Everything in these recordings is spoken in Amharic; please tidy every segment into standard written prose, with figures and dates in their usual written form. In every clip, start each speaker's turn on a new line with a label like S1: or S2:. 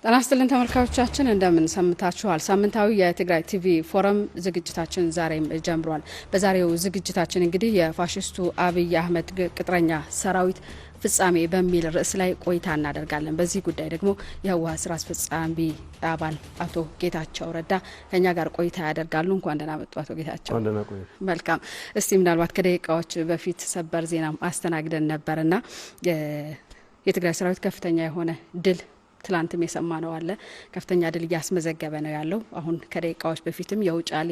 S1: ጤና ይስጥልን ተመልካቾቻችን፣ እንደምን ሰምታችኋል? ሳምንታዊ የትግራይ ቲቪ ፎረም ዝግጅታችን ዛሬም ጀምሯል። በዛሬው ዝግጅታችን እንግዲህ የፋሽስቱ አብይ አህመድ ቅጥረኛ ሰራዊት ፍጻሜ በሚል ርዕስ ላይ ቆይታ እናደርጋለን። በዚህ ጉዳይ ደግሞ የህወሓት ስራ አስፈጻሚ አባል አቶ ጌታቸው ረዳ ከኛ ጋር ቆይታ ያደርጋሉ። እንኳን ደህና መጡ አቶ ጌታቸው። መልካም። እስቲ ምናልባት ከደቂቃዎች በፊት ሰበር ዜና አስተናግደን ነበርና የትግራይ ሰራዊት ከፍተኛ የሆነ ድል ትላንትም የሰማ ነው አለ፣ ከፍተኛ ድል እያስመዘገበ ነው ያለው። አሁን ከደቂቃዎች በፊትም የውጫሌ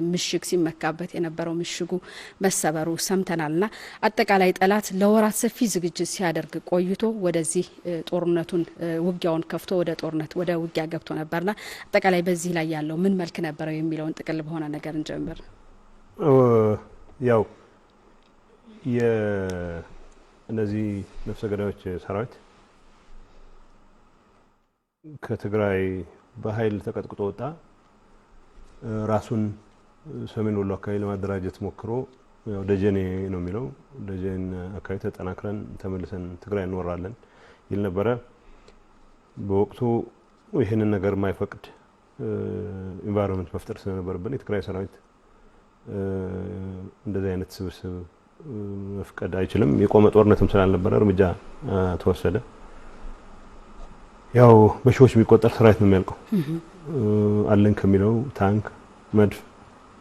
S1: ምሽግ ሲመካበት የነበረው ምሽጉ መሰበሩ ሰምተናልና አጠቃላይ ጠላት ለወራት ሰፊ ዝግጅት ሲያደርግ ቆይቶ ወደዚህ ጦርነቱን ውጊያውን ከፍቶ ወደ ጦርነት ወደ ውጊያ ገብቶ ነበርና አጠቃላይ በዚህ ላይ ያለው ምን መልክ ነበረው የሚለውን ጥቅል በሆነ ነገር እንጀምር።
S2: ያው የእነዚህ ነፍሰ ገዳዮች ሰራዊት ከትግራይ በኃይል ተቀጥቅጦ ወጣ። ራሱን ሰሜን ወሎ አካባቢ ለማደራጀት ሞክሮ ያው ደጀኔ ነው የሚለው፣ ደጀኔ አካባቢ ተጠናክረን ተመልሰን ትግራይ እንወራለን ይል ነበረ። በወቅቱ ይህንን ነገር የማይፈቅድ environment መፍጠር ስለነበረብን የትግራይ ሰራዊት እንደዚህ አይነት ስብስብ መፍቀድ አይችልም። የቆመ ጦርነትም ስላልነበረ እርምጃ ተወሰደ። ያው በሺዎች የሚቆጠር ሰራዊት ነው የሚያልቀው። አለን ከሚለው ታንክ፣ መድፍ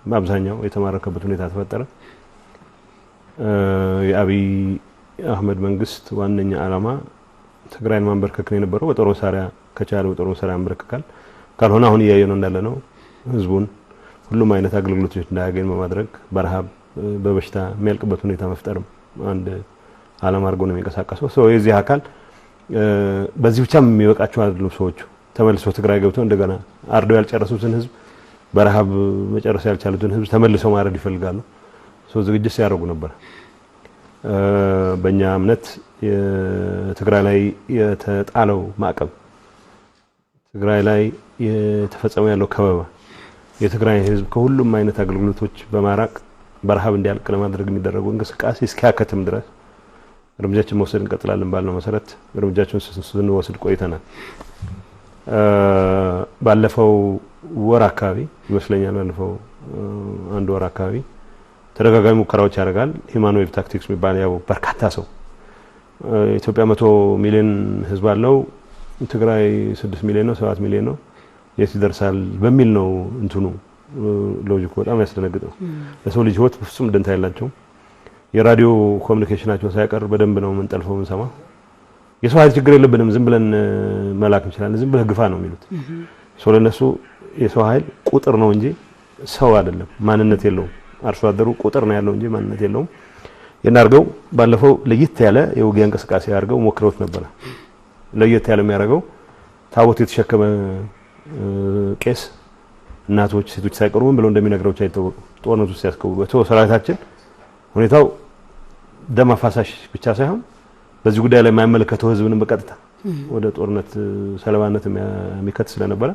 S2: በአብዛኛው የተማረከበት ሁኔታ ተፈጠረ። የአብይ አህመድ መንግስት ዋነኛ ዓላማ ትግራይን ማንበርከክ ነው የነበረው። በጦር መሳሪያ ከቻለ በጦር መሳሪያ ያንበረክካል። ካልሆነ አሁን እያየ ነው እንዳለ ነው ህዝቡን ሁሉም አይነት አገልግሎቶች እንዳያገኝ በማድረግ በረሃብ በበሽታ የሚያልቅበት ሁኔታ መፍጠርም አንድ ዓላማ አድርጎ ነው የሚንቀሳቀሰው። ሰው የዚህ አካል በዚህ ብቻ የሚበቃቸው አይደሉም። ሰዎቹ ተመልሰው ትግራይ ገብተው እንደገና አርደው ያልጨረሱትን ህዝብ፣ በረሃብ መጨረስ ያልቻሉትን ህዝብ ተመልሰው ማረድ ይፈልጋሉ። ሰው ዝግጅት ሲያደርጉ ነበር። በእኛ እምነት ትግራይ ላይ የተጣለው ማዕቀብ፣ ትግራይ ላይ የተፈጸመ ያለው ከበባ፣ የትግራይ ህዝብ ከሁሉም አይነት አገልግሎቶች በማራቅ በረሃብ እንዲያልቅ ለማድረግ የሚደረገው እንቅስቃሴ እስኪያከትም ድረስ እርምጃችን መውሰድ እንቀጥላለን ባልነው መሰረት እርምጃችን ስንወስድ ቆይተናል። ባለፈው ወር አካባቢ ይመስለኛል፣ ባለፈው አንድ ወር አካባቢ ተደጋጋሚ ሙከራዎች ያደርጋል። Human wave tactics የሚባል፣ ያው በርካታ ሰው፣ ኢትዮጵያ 100 ሚሊዮን ህዝብ አለው፣ ትግራይ 6 ሚሊዮን ነው፣ 7 ሚሊዮን ነው፣ የት ይደርሳል በሚል ነው እንትኑ logic ኡ በጣም ያስደነግጥ ነው። ለሰው ልጅ ህይወት በፍጹም ደንታ የላቸውም። የራዲዮ communication ኣቸው ሳይቀር በደንብ ነው የምንጠልፈው የምንሰማ። የሰው ኃይል ችግር የለብንም፣ ዝም ብለን መላክ እንችላለን፣ ዝም ብለህ ግፋ ነው የሚሉት። ሰው ለነሱ የሰው ኃይል ቁጥር ነው እንጂ ሰው አይደለም፣ ማንነት የለውም። አርሶ አደሩ ቁጥር ነው ያለው እንጂ ማንነት የለውም። ይህን አድርገው ባለፈው ለየት ያለ የውጊያ እንቅስቃሴ አድርገው ሞክረውት ነበረ። ለየት ያለ የሚያደርገው ታቦት የተሸከመ ቄስ፣ እናቶች፣ ሴቶች ሳይቀሩ ምን ብለው እንደሚነግረው አይታወቅም። ጦርነቱ ውስጥ ያስገቡ ሰራዊታችን ሁኔታው ደም አፋሳሽ ብቻ ሳይሆን በዚህ ጉዳይ ላይ የማይመለከተው ህዝብንም በቀጥታ ወደ ጦርነት ሰለባነት የሚከት ስለነበረ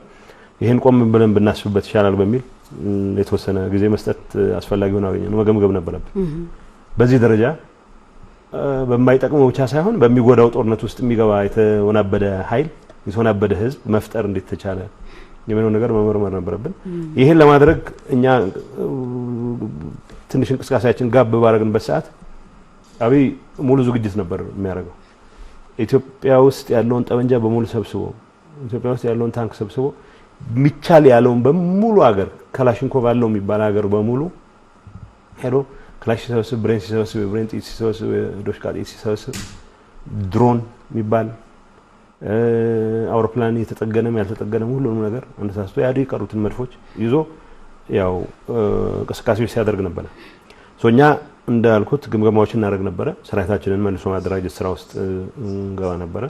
S2: ይህን ቆም ብለን ብናስብበት ይሻላል በሚል የተወሰነ ጊዜ መስጠት አስፈላጊ ሆኖ አገኘነው። መገምገም ነበረብን። በዚህ ደረጃ በማይጠቅመው ብቻ ሳይሆን በሚጎዳው ጦርነት ውስጥ የሚገባ የተወናበደ ኃይል፣ የተወናበደ ህዝብ መፍጠር እንዴት ተቻለ የሚለው ነገር መመርመር ነበረብን። ይህን ለማድረግ እኛ ትንሽ እንቅስቃሴያችን ጋብ ባደረግንበት ሰዓት አብይ ሙሉ ዝግጅት ነበር የሚያደርገው። ኢትዮጵያ ውስጥ ያለውን ጠመንጃ በሙሉ ሰብስቦ፣ ኢትዮጵያ ውስጥ ያለውን ታንክ ሰብስቦ፣ የሚቻል ያለውን በሙሉ ሀገር ክላሽንኮቭ አለው የሚባል ሀገር በሙሉ ሄዶ ክላሽ ሲሰበስብ፣ ብሬን ሲሰበስብ፣ የብሬን ጥይት ሲሰበስብ፣ የዶሽቃ ጥይት ሲሰበስብ፣ ድሮን የሚባል አውሮፕላን የተጠገነም ያልተጠገነም ሁሉንም ነገር አነሳስቶ ያዱ የቀሩትን መድፎች ይዞ ያው እንቅስቃሴዎች ሲያደርግ ነበረ። እኛ እንዳልኩት ግምገማዎችን እናደርግ ነበረ። ሰራዊታችንን መልሶ ማደራጀት ስራ ውስጥ እንገባ ነበረ።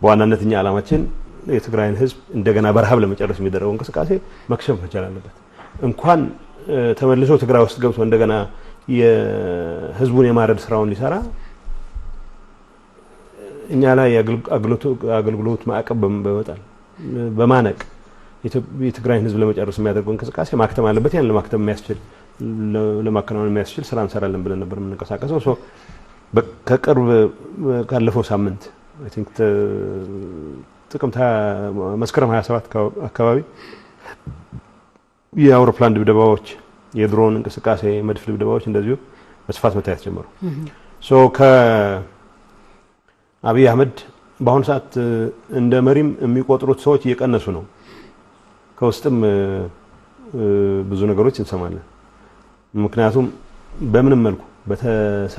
S2: በዋናነት እኛ ዓላማችን የትግራይን ህዝብ እንደገና በረሃብ ለመጨረስ የሚደረገው እንቅስቃሴ መክሸፍ መቻል አለበት። እንኳን ተመልሶ ትግራይ ውስጥ ገብቶ እንደገና የህዝቡን የማረድ ስራውን ሊሰራ እኛ ላይ አገልግሎት ማዕቀብ በመጣል በማነቅ የትግራይን ህዝብ ለመጨረስ የሚያደርገው እንቅስቃሴ ማክተም አለበት። ያን ለማክተም የሚያስችል፣ ለማከናወን የሚያስችል ስራ እንሰራለን ብለን ነበር የምንንቀሳቀሰው። ከቅርብ ካለፈው ሳምንት I think ጥቅምት መስከረም 27 አካባቢ የአውሮፕላን ድብደባዎች፣ የድሮን እንቅስቃሴ፣ መድፍ ድብደባዎች እንደዚሁ በስፋት መታየት ጀመሩ። So ከአብይ አህመድ በአሁኑ ሰዓት እንደ መሪም የሚቆጥሩት ሰዎች እየቀነሱ ነው። ከውስጥም ብዙ ነገሮች እንሰማለን። ምክንያቱም በምንም መልኩ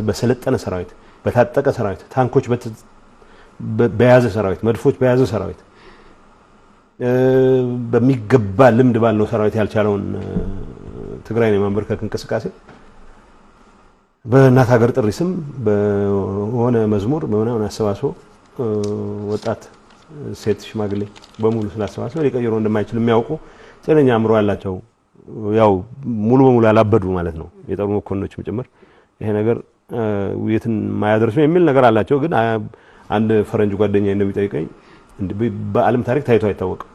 S2: በሰለጠነ ሰራዊት፣ በታጠቀ ሰራዊት፣ ታንኮች በያዘ ሰራዊት፣ መድፎች በያዘ ሰራዊት፣ በሚገባ ልምድ ባለው ሰራዊት ያልቻለውን ትግራይን የማንበርከክ እንቅስቃሴ በእናት ሀገር ጥሪ ስም በሆነ መዝሙር በምናምን አሰባስቦ ወጣት፣ ሴት፣ ሽማግሌ በሙሉ ስላሰባሰበ ሊቀይረው እንደማይችል የሚያውቁ ጤነኛ አእምሮ ያላቸው፣ ያው ሙሉ በሙሉ ያላበዱ ማለት ነው፣ የጦር መኮንኖችም ጭምር ይሄ ነገር የትን ማያደርስ የሚል ነገር አላቸው። ግን አንድ ፈረንጅ ጓደኛ እንደሚጠይቀኝ በዓለም ታሪክ ታይቶ አይታወቅም።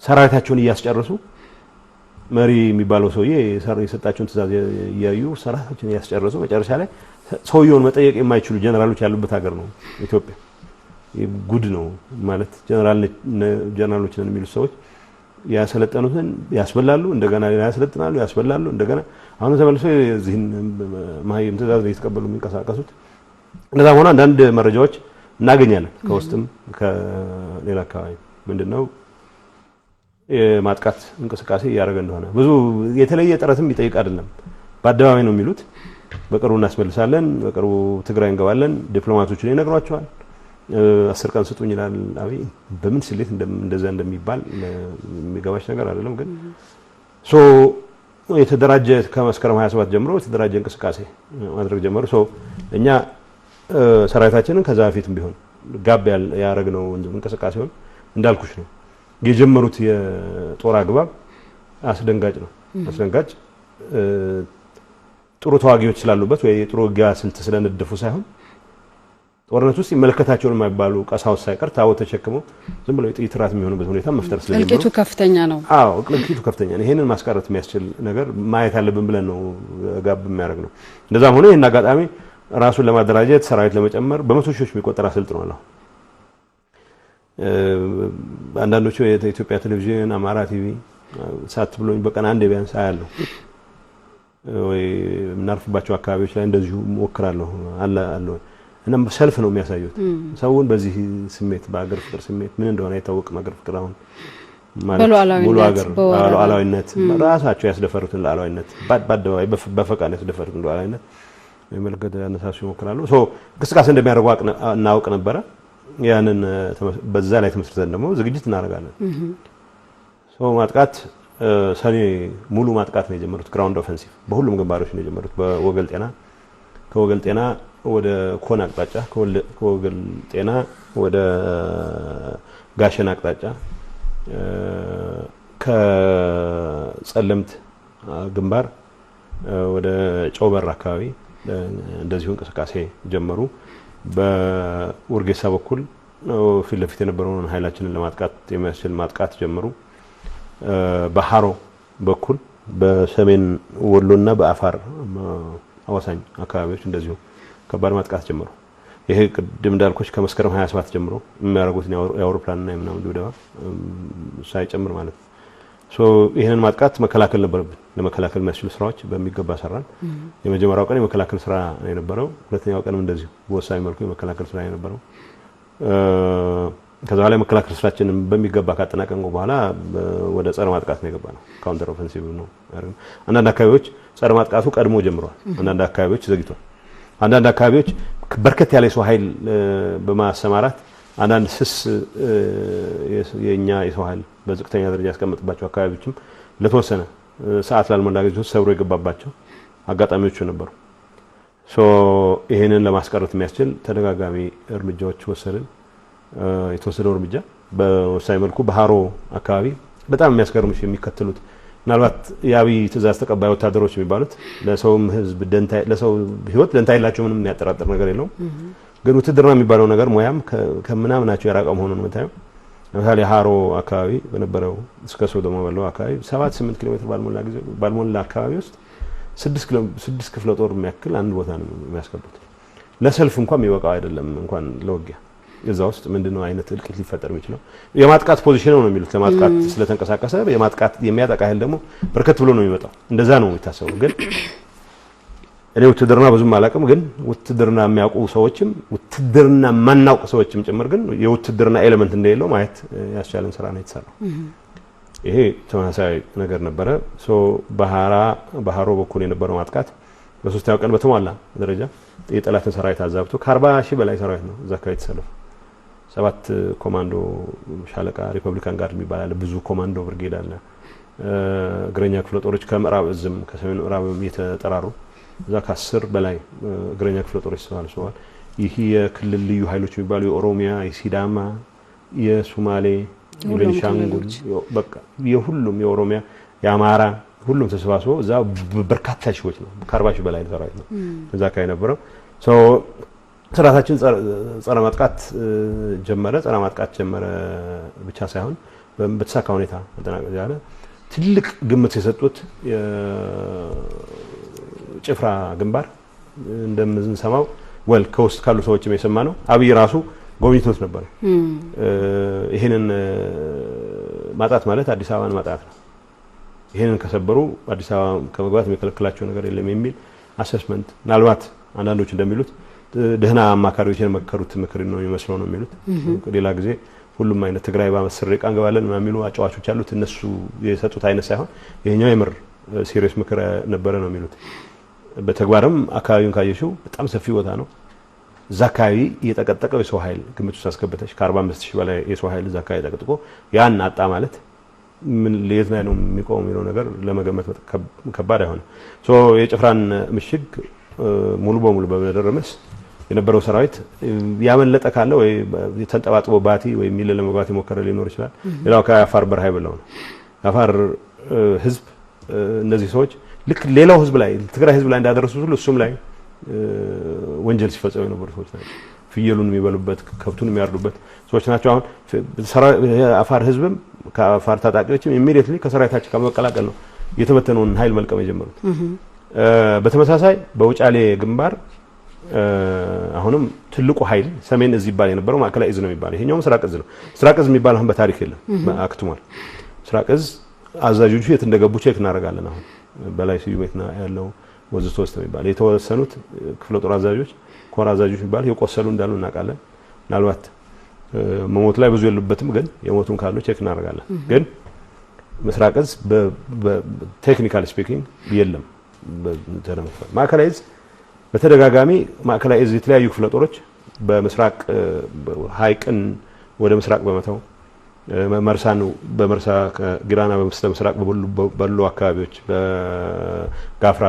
S2: ሰራዊታቸውን እያስጨረሱ፣ መሪ የሚባለው ሰውዬ የሰጣቸውን ትዕዛዝ እያዩ ሰራዊታቸውን እያስጨረሱ መጨረሻ ላይ ሰውየውን መጠየቅ የማይችሉ ጀነራሎች ያሉበት ሀገር ነው ኢትዮጵያ። ጉድ ነው ማለት ጀነራሎች ነን የሚሉት ሰዎች ያሰለጠኑትን ያስበላሉ፣ እንደገና ያሰለጥናሉ፣ ያስበላሉ። እንደገና አሁን ተመልሶ የዚህን መሀይም ትዕዛዝ እየተቀበሉ የሚንቀሳቀሱት። እንደዛ ሆኖ አንዳንድ መረጃዎች እናገኛለን ከውስጥም ከሌላ አካባቢ፣ ምንድነው የማጥቃት እንቅስቃሴ እያደረገ እንደሆነ። ብዙ የተለየ ጥረትም ይጠይቅ አይደለም። በአደባባይ ነው የሚሉት። በቅርቡ እናስመልሳለን፣ በቅርቡ ትግራይ እንገባለን። ዲፕሎማቶችን ይነግሯቸዋል። 10 ቀን ስጡኝ ይላል አብይ። በምን ስሌት እንደዛ እንደሚባል የሚገባሽ ነገር አይደለም። ግን so የተደራጀ ከመስከረም 27 ጀምሮ የተደራጀ እንቅስቃሴ ማድረግ ጀመሩ። So እኛ ሰራዊታችንን ከዛ በፊትም ቢሆን ጋብ ያደረግነው እንቅስቃሴውን እንዳልኩሽ ነው። የጀመሩት የጦር አግባብ አስደንጋጭ ነው። አስደንጋጭ ጥሩ ተዋጊዎች ስላሉበት ወይ ጥሩ ውጊያ ስልት ስለነደፉ ሳይሆን ጦርነት ውስጥ ይመለከታቸውን የማይባሉ ቀሳውስት ሳይቀር ታቦት ተሸክመው ዝም ብለው የጥይት ራት የሚሆኑበት ሁኔታ መፍጠር ስለጀመሩ
S1: እልቂቱ ከፍተኛ ነው።
S2: አዎ፣ እልቂቱ ከፍተኛ ነው። ይሄንን ማስቀረት የሚያስችል ነገር ማየት አለብን ብለን ነው ጋብ የሚያደርግ ነው። እንደዛም ሆኖ ይህን አጋጣሚ ራሱን ለማደራጀት፣ ሰራዊት ለመጨመር በመቶ ሺዎች የሚቆጠር አሰልጥኗል። አሁን አንዳንዶቹ የኢትዮጵያ ቴሌቪዥን፣ አማራ ቲቪ ሳት ብሎኝ በቀን አንድ ቢያንስ አያለሁ ወይ የምናርፍባቸው አካባቢዎች ላይ እንደዚሁ ሞክራለሁ አለ አለ እና ሰልፍ ነው የሚያሳዩት። ሰውን በዚህ ስሜት፣ በአገር ፍቅር ስሜት፣ ምን እንደሆነ አይታወቅም። አገር ፍቅር አሁን ማለት ሙሉ ሀገር ሉዓላዊነት፣ ራሳቸው ያስደፈሩትን ሉዓላዊነት፣ በአደባባይ በፈቃድ ያስደፈሩትን ሉዓላዊነት የሚመለከት ያነሳሱ ይሞክራሉ። So እንቅስቃሴ እንደሚያደርጉ እናውቅ ነበረ። ያንን በዛ ላይ ተመስርተን ደግሞ ዝግጅት እናደርጋለን። So ማጥቃት ሰኔ ሙሉ ማጥቃት ነው የጀመሩት። Ground offensive በሁሉም ግንባሮች ነው የጀመሩት። በወገል ጤና፣ ከወገል ጤና ወደ ኮን አቅጣጫ፣ ከወገል ጤና ወደ ጋሸን አቅጣጫ፣ ከጸለምት ግንባር ወደ ጨውበር አካባቢ እንደዚሁ እንቅስቃሴ ጀመሩ። በውርጌሳ በኩል ፊት ለፊት የነበረውን ኃይላችንን ለማጥቃት የሚያስችል ማጥቃት ጀመሩ። በሀሮ በኩል በሰሜን ወሎና በአፋር አዋሳኝ አካባቢዎች እንደዚሁ ከባድ ማጥቃት ጀመሩ። ይሄ ቅድም እንዳልኩሽ ከመስከረም 27 ጀምሮ የሚያደርጉትን የአውሮፕላንና የምናምን ድብደባ ሳይጨምር ማለት ነው። So ይህንን ማጥቃት መከላከል ነበረብን። ለመከላከል የሚያስችሉ ስራዎች በሚገባ ሰራን። የመጀመሪያው ቀን የመከላከል ስራ ነው የነበረው። ሁለተኛው ቀንም እንደዚሁ በወሳኝ መልኩ የመከላከል ስራ የነበረው። ከዛ በኋላ የመከላከል ስራችንን በሚገባ ካጠናቀቅን በኋላ ወደ ጸረ ማጥቃት ነው የገባነው። Counter offensive ነው። አንዳንድ አካባቢዎች ጸረ ማጥቃቱ ቀድሞ ጀምሯል። አንዳንድ አካባቢዎች ዘግይቷል። አንዳንድ አካባቢዎች በርከት ያለ የሰው ኃይል በማሰማራት አንዳንድ ስስ የኛ የሰው ኃይል በዝቅተኛ ደረጃ ያስቀመጥባቸው አካባቢዎችም ለተወሰነ ሰዓት ላልሞላ ጊዜ ሰብሮ የገባባቸው አጋጣሚዎች ነበሩ። So ይሄንን ለማስቀረት የሚያስችል ተደጋጋሚ እርምጃዎች ወሰድን። የተወሰደው እርምጃ በወሳኝ መልኩ በሀሮ አካባቢ በጣም የሚያስገርምሽ የሚከተሉት ምናልባት የአብይ ትእዛዝ ተቀባይ ወታደሮች የሚባሉት ለሰውም ህዝብ ደንታ፣ ለሰው ህይወት ደንታ የላቸው፣ ምንም የሚያጠራጥር ነገር የለውም። ግን ውትድርና የሚባለው ነገር ሙያም ከምናምናቸው የራቀ መሆኑን የምታየው ለምሳሌ ሀሮ አካባቢ በነበረው እስከ ሶዶማ ባለው አካባቢ 7 8 ኪሎ ሜትር ባልሞላ ጊዜ ባልሞላ አካባቢ ውስጥ ስድስት ክፍለ ጦር የሚያክል አንድ ቦታ ነው የሚያስገቡት። ለሰልፍ እንኳን የሚበቃው አይደለም እንኳን ለውጊያ። እዛ ውስጥ ምንድነው አይነት እልቂት ሊፈጠር የሚችለው? የማጥቃት position ነው የሚሉት። ለማጥቃት ስለተንቀሳቀሰ የማጥቃት የሚያጠቃ ኃይል ደግሞ በርከት ብሎ ነው የሚመጣው። እንደዛ ነው የሚታሰበው። ግን እኔ ውትድርና ብዙም አላውቅም፣ ግን ውትድርና የሚያውቁ ሰዎችም ውትድርና የማናውቅ ሰዎችም ጭምር ግን የውትድርና element እንደሌለው ማየት ያስቻለን ስራ ነው የተሰራው። ይሄ ተመሳሳይ ነገር ነበረ። So በሀራ በሀሮ በኩል የነበረው ማጥቃት በሶስተኛው ቀን በተሟላ ደረጃ የጠላትን ሰራዊት አዛብቶ ከ40,000 በላይ ሰራዊት ነው እዛ አካባቢ የተሰለፈው። 7 ኮማንዶ ሻለቃ Republican Guard የሚባል አለ። ብዙ ኮማንዶ ብርጌድ አለ። እግረኛ ክፍለ ጦሮች ከምዕራብ እዝም ከሰሜን ምዕራብም እየተጠራሩ እዛ ከ10 በላይ እግረኛ ክፍለ ጦሮች ተሰባስበዋል። ይህ የክልል ልዩ ኃይሎች የሚባሉ የኦሮሚያ፣ የሲዳማ፣ የሱማሌ፣ የቤኒሻንጉል በቃ የሁሉም የኦሮሚያ፣ የአማራ ሁሉም ተሰባስቦ እዛ በርካታ ሺዎች ነው፣ ከ40,000 በላይ ሰራዊት ነው እዛ አካባቢ የነበረው። ሰራዊታችን ጸረ ማጥቃት ጀመረ። ጸረ ማጥቃት ጀመረ ብቻ ሳይሆን በተሳካ ሁኔታ መጠናቀቅ ያለ ትልቅ ግምት የሰጡት የጭፍራ ግንባር እንደምንሰማው well ከውስጥ ካሉ ሰዎችም የሰማ ነው። አብይ ራሱ ጎብኝቶት ነበር። ይሄንን ማጣት ማለት አዲስ አበባን ማጣት ነው። ይሄንን ከሰበሩ አዲስ አበባ ከመግባት የሚከለክላቸው ነገር የለም የሚል assessment ምናልባት አንዳንዶች እንደሚሉት ደህና አማካሪዎች የመከሩት ምክር ነው የሚመስለው ነው የሚሉት። ሌላ ጊዜ ሁሉም አይነት ትግራይ በአስር ደቂቃ እንገባለን የሚሉ አጫዋቾች አሉት። እነሱ የሰጡት አይነት ሳይሆን ይሄኛው የምር serious ምክር ነበረ ነው የሚሉት። በተግባርም አካባቢውን ካየሽው በጣም ሰፊ ቦታ ነው። እዛ አካባቢ እየጠቀጠቀው የሰው ኃይል ግምት ውስጥ አስገብተሽ ከ45,000 በላይ የሰው ኃይል እዛ አካባቢ ጠቅጥቆ ያን አጣ ማለት ምን ለየት ላይ ነው የሚቆመው የሚለው ነገር ለመገመት ከባድ አይሆንም። So የጭፍራን ምሽግ ሙሉ በሙሉ በመደረመስ የነበረው ሰራዊት ያመለጠ ካለ ወይ ተንጠባጥቦ ባቲ ወይ ሚለ ለመግባት የሞከረ ሊኖር ይችላል። ሌላው ከአፋር በረሃ የበላው ነው። የአፋር ህዝብ እነዚህ ሰዎች ልክ ሌላው ህዝብ ላይ ትግራይ ህዝብ ላይ እንዳደረሱት ሁሉ እሱም ላይ ወንጀል ሲፈጸሙ የነበሩ ሰዎች ናቸው። ፍየሉን የሚበሉበት ከብቱን የሚያርዱበት ሰዎች ናቸው። አሁን የአፋር ህዝብም ከአፋር ታጣቂዎችም immediately ከሰራዊታችን ከመቀላቀል ነው የተበተነውን ኃይል መልቀም የጀመሩት። በተመሳሳይ በውጫሌ ግንባር አሁንም ትልቁ ኃይል ሰሜን እዝ ይባል የነበረው ማዕከላዊ እዝ ነው የሚባለው። ይሄኛው ምስራቅ እዝ ነው። ምስራቅ እዝ የሚባል አሁን በታሪክ የለም፣ አክትሟል። ምስራቅ እዝ አዛዦቹ የት እንደገቡ check እናደርጋለን። አሁን በላይ ስዩም የት ያለው ወዘተ ወዘተ የሚባል የተወሰኑት ክፍለ ጦር አዛዦች፣ ኮር አዛዦች የሚባሉ የቆሰሉ እንዳሉ እናውቃለን። ምናልባት መሞት ላይ ብዙ የሉበትም፣ ግን የሞቱን ካሉ check እናደርጋለን። ግን ምስራቅ እዝ technically speaking የለም። ማዕከላዊ እዝ በተደጋጋሚ ማዕከላዊ እዝ የተለያዩ ክፍለ ጦሮች በምስራቅ ሀይቅን ወደ ምስራቅ በመተው መርሳን በመርሳ ጊራና በስተ ምስራቅ ባሉ አካባቢዎች በጋፍራ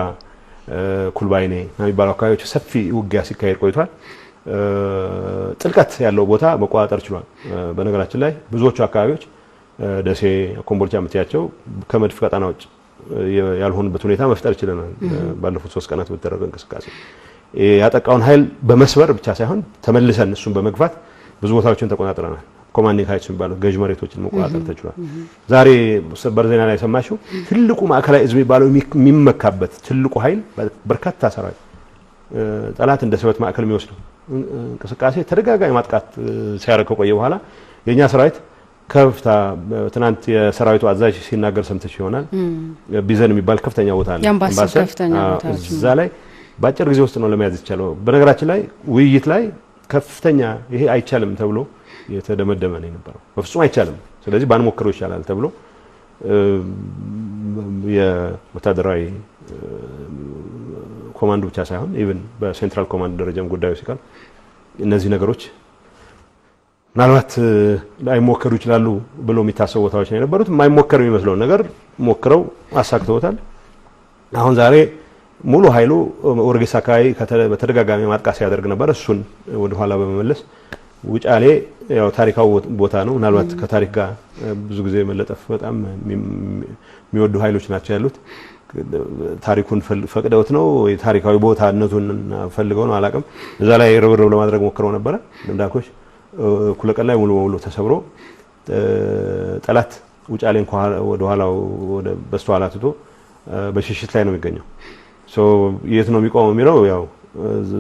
S2: ኩልባይኔ የሚባሉ አካባቢዎች ሰፊ ውጊያ ሲካሄድ ቆይቷል። ጥልቀት ያለው ቦታ መቆጣጠር ችሏል። በነገራችን ላይ ብዙዎቹ አካባቢዎች ደሴ፣ ኮምቦልቻ የምትያቸው ከመድፍ ቀጠና ውጭ ያልሆኑበት ሁኔታ መፍጠር ችለናል። ባለፉት 3 ቀናት በተደረገ እንቅስቃሴ ያጠቃውን ኃይል በመስበር ብቻ ሳይሆን ተመልሰን እሱን በመግፋት ብዙ ቦታዎችን ተቆጣጥረናል። commanding heights የሚባለው ገዥ መሬቶችን መቆጣጠር ተችሏል። ዛሬ ሰበር ዜና ላይ የሰማሽው ትልቁ ማዕከላዊ እዝ የሚባለው የሚመካበት ትልቁ ኃይል በርካታ ሰራዊት ጠላት እንደ ስበት ማዕከል የሚወስደው እንቅስቃሴ ተደጋጋሚ ማጥቃት ሲያደርግ ከቆየ በኋላ የኛ ሰራዊት ከፍታ ትናንት የሰራዊቱ አዛዥ ሲናገር ሰምተሽ ይሆናል። ቢዘን የሚባል ከፍተኛ ቦታ አለ። እዛ ላይ በአጭር ጊዜ ውስጥ ነው ለመያዝ ይቻለው። በነገራችን ላይ ውይይት ላይ ከፍተኛ ይሄ አይቻልም ተብሎ የተደመደመ ነው የነበረው። በፍጹም አይቻልም፣ ስለዚህ ባንሞክረው ይሻላል ተብሎ የወታደራዊ command ኡ ብቻ ሳይሆን even በ central command ደረጃም ጉዳዩ ሲቀር እነዚህ ነገሮች ምናልባት ላይሞከሩ ይችላሉ ብሎ የሚታሰቡ ቦታዎች ነው የነበሩት። የማይሞከር የሚመስለውን ነገር ሞክረው አሳክተውታል። አሁን ዛሬ ሙሉ ኃይሉ ወርጌሳ አካባቢ በተደጋጋሚ ማጥቃት ሲያደርግ ነበር። እሱን ወደኋላ በመመለስ ውጫሌ ያው ታሪካዊ ቦታ ነው። ምናልባት ከታሪክ ጋር ብዙ ጊዜ መለጠፍ በጣም የሚወዱ ኃይሎች ናቸው ያሉት። ታሪኩን ፈቅደውት ነው ወይ ታሪካዊ ቦታነቱን ፈልገው ነው አላውቅም። እዛ ላይ ርብርብ ለማድረግ ሞክረው ነበረ። እንዳልኩሽ እኩለ ቀን ላይ ሙሉ በሙሉ ተሰብሮ ጠላት ውጫሌን ወደ ኋላው ወደ በስተኋላ ትቶ በሽሽት ላይ ነው የሚገኘው። So የት ነው የሚቆመው የሚለው ያው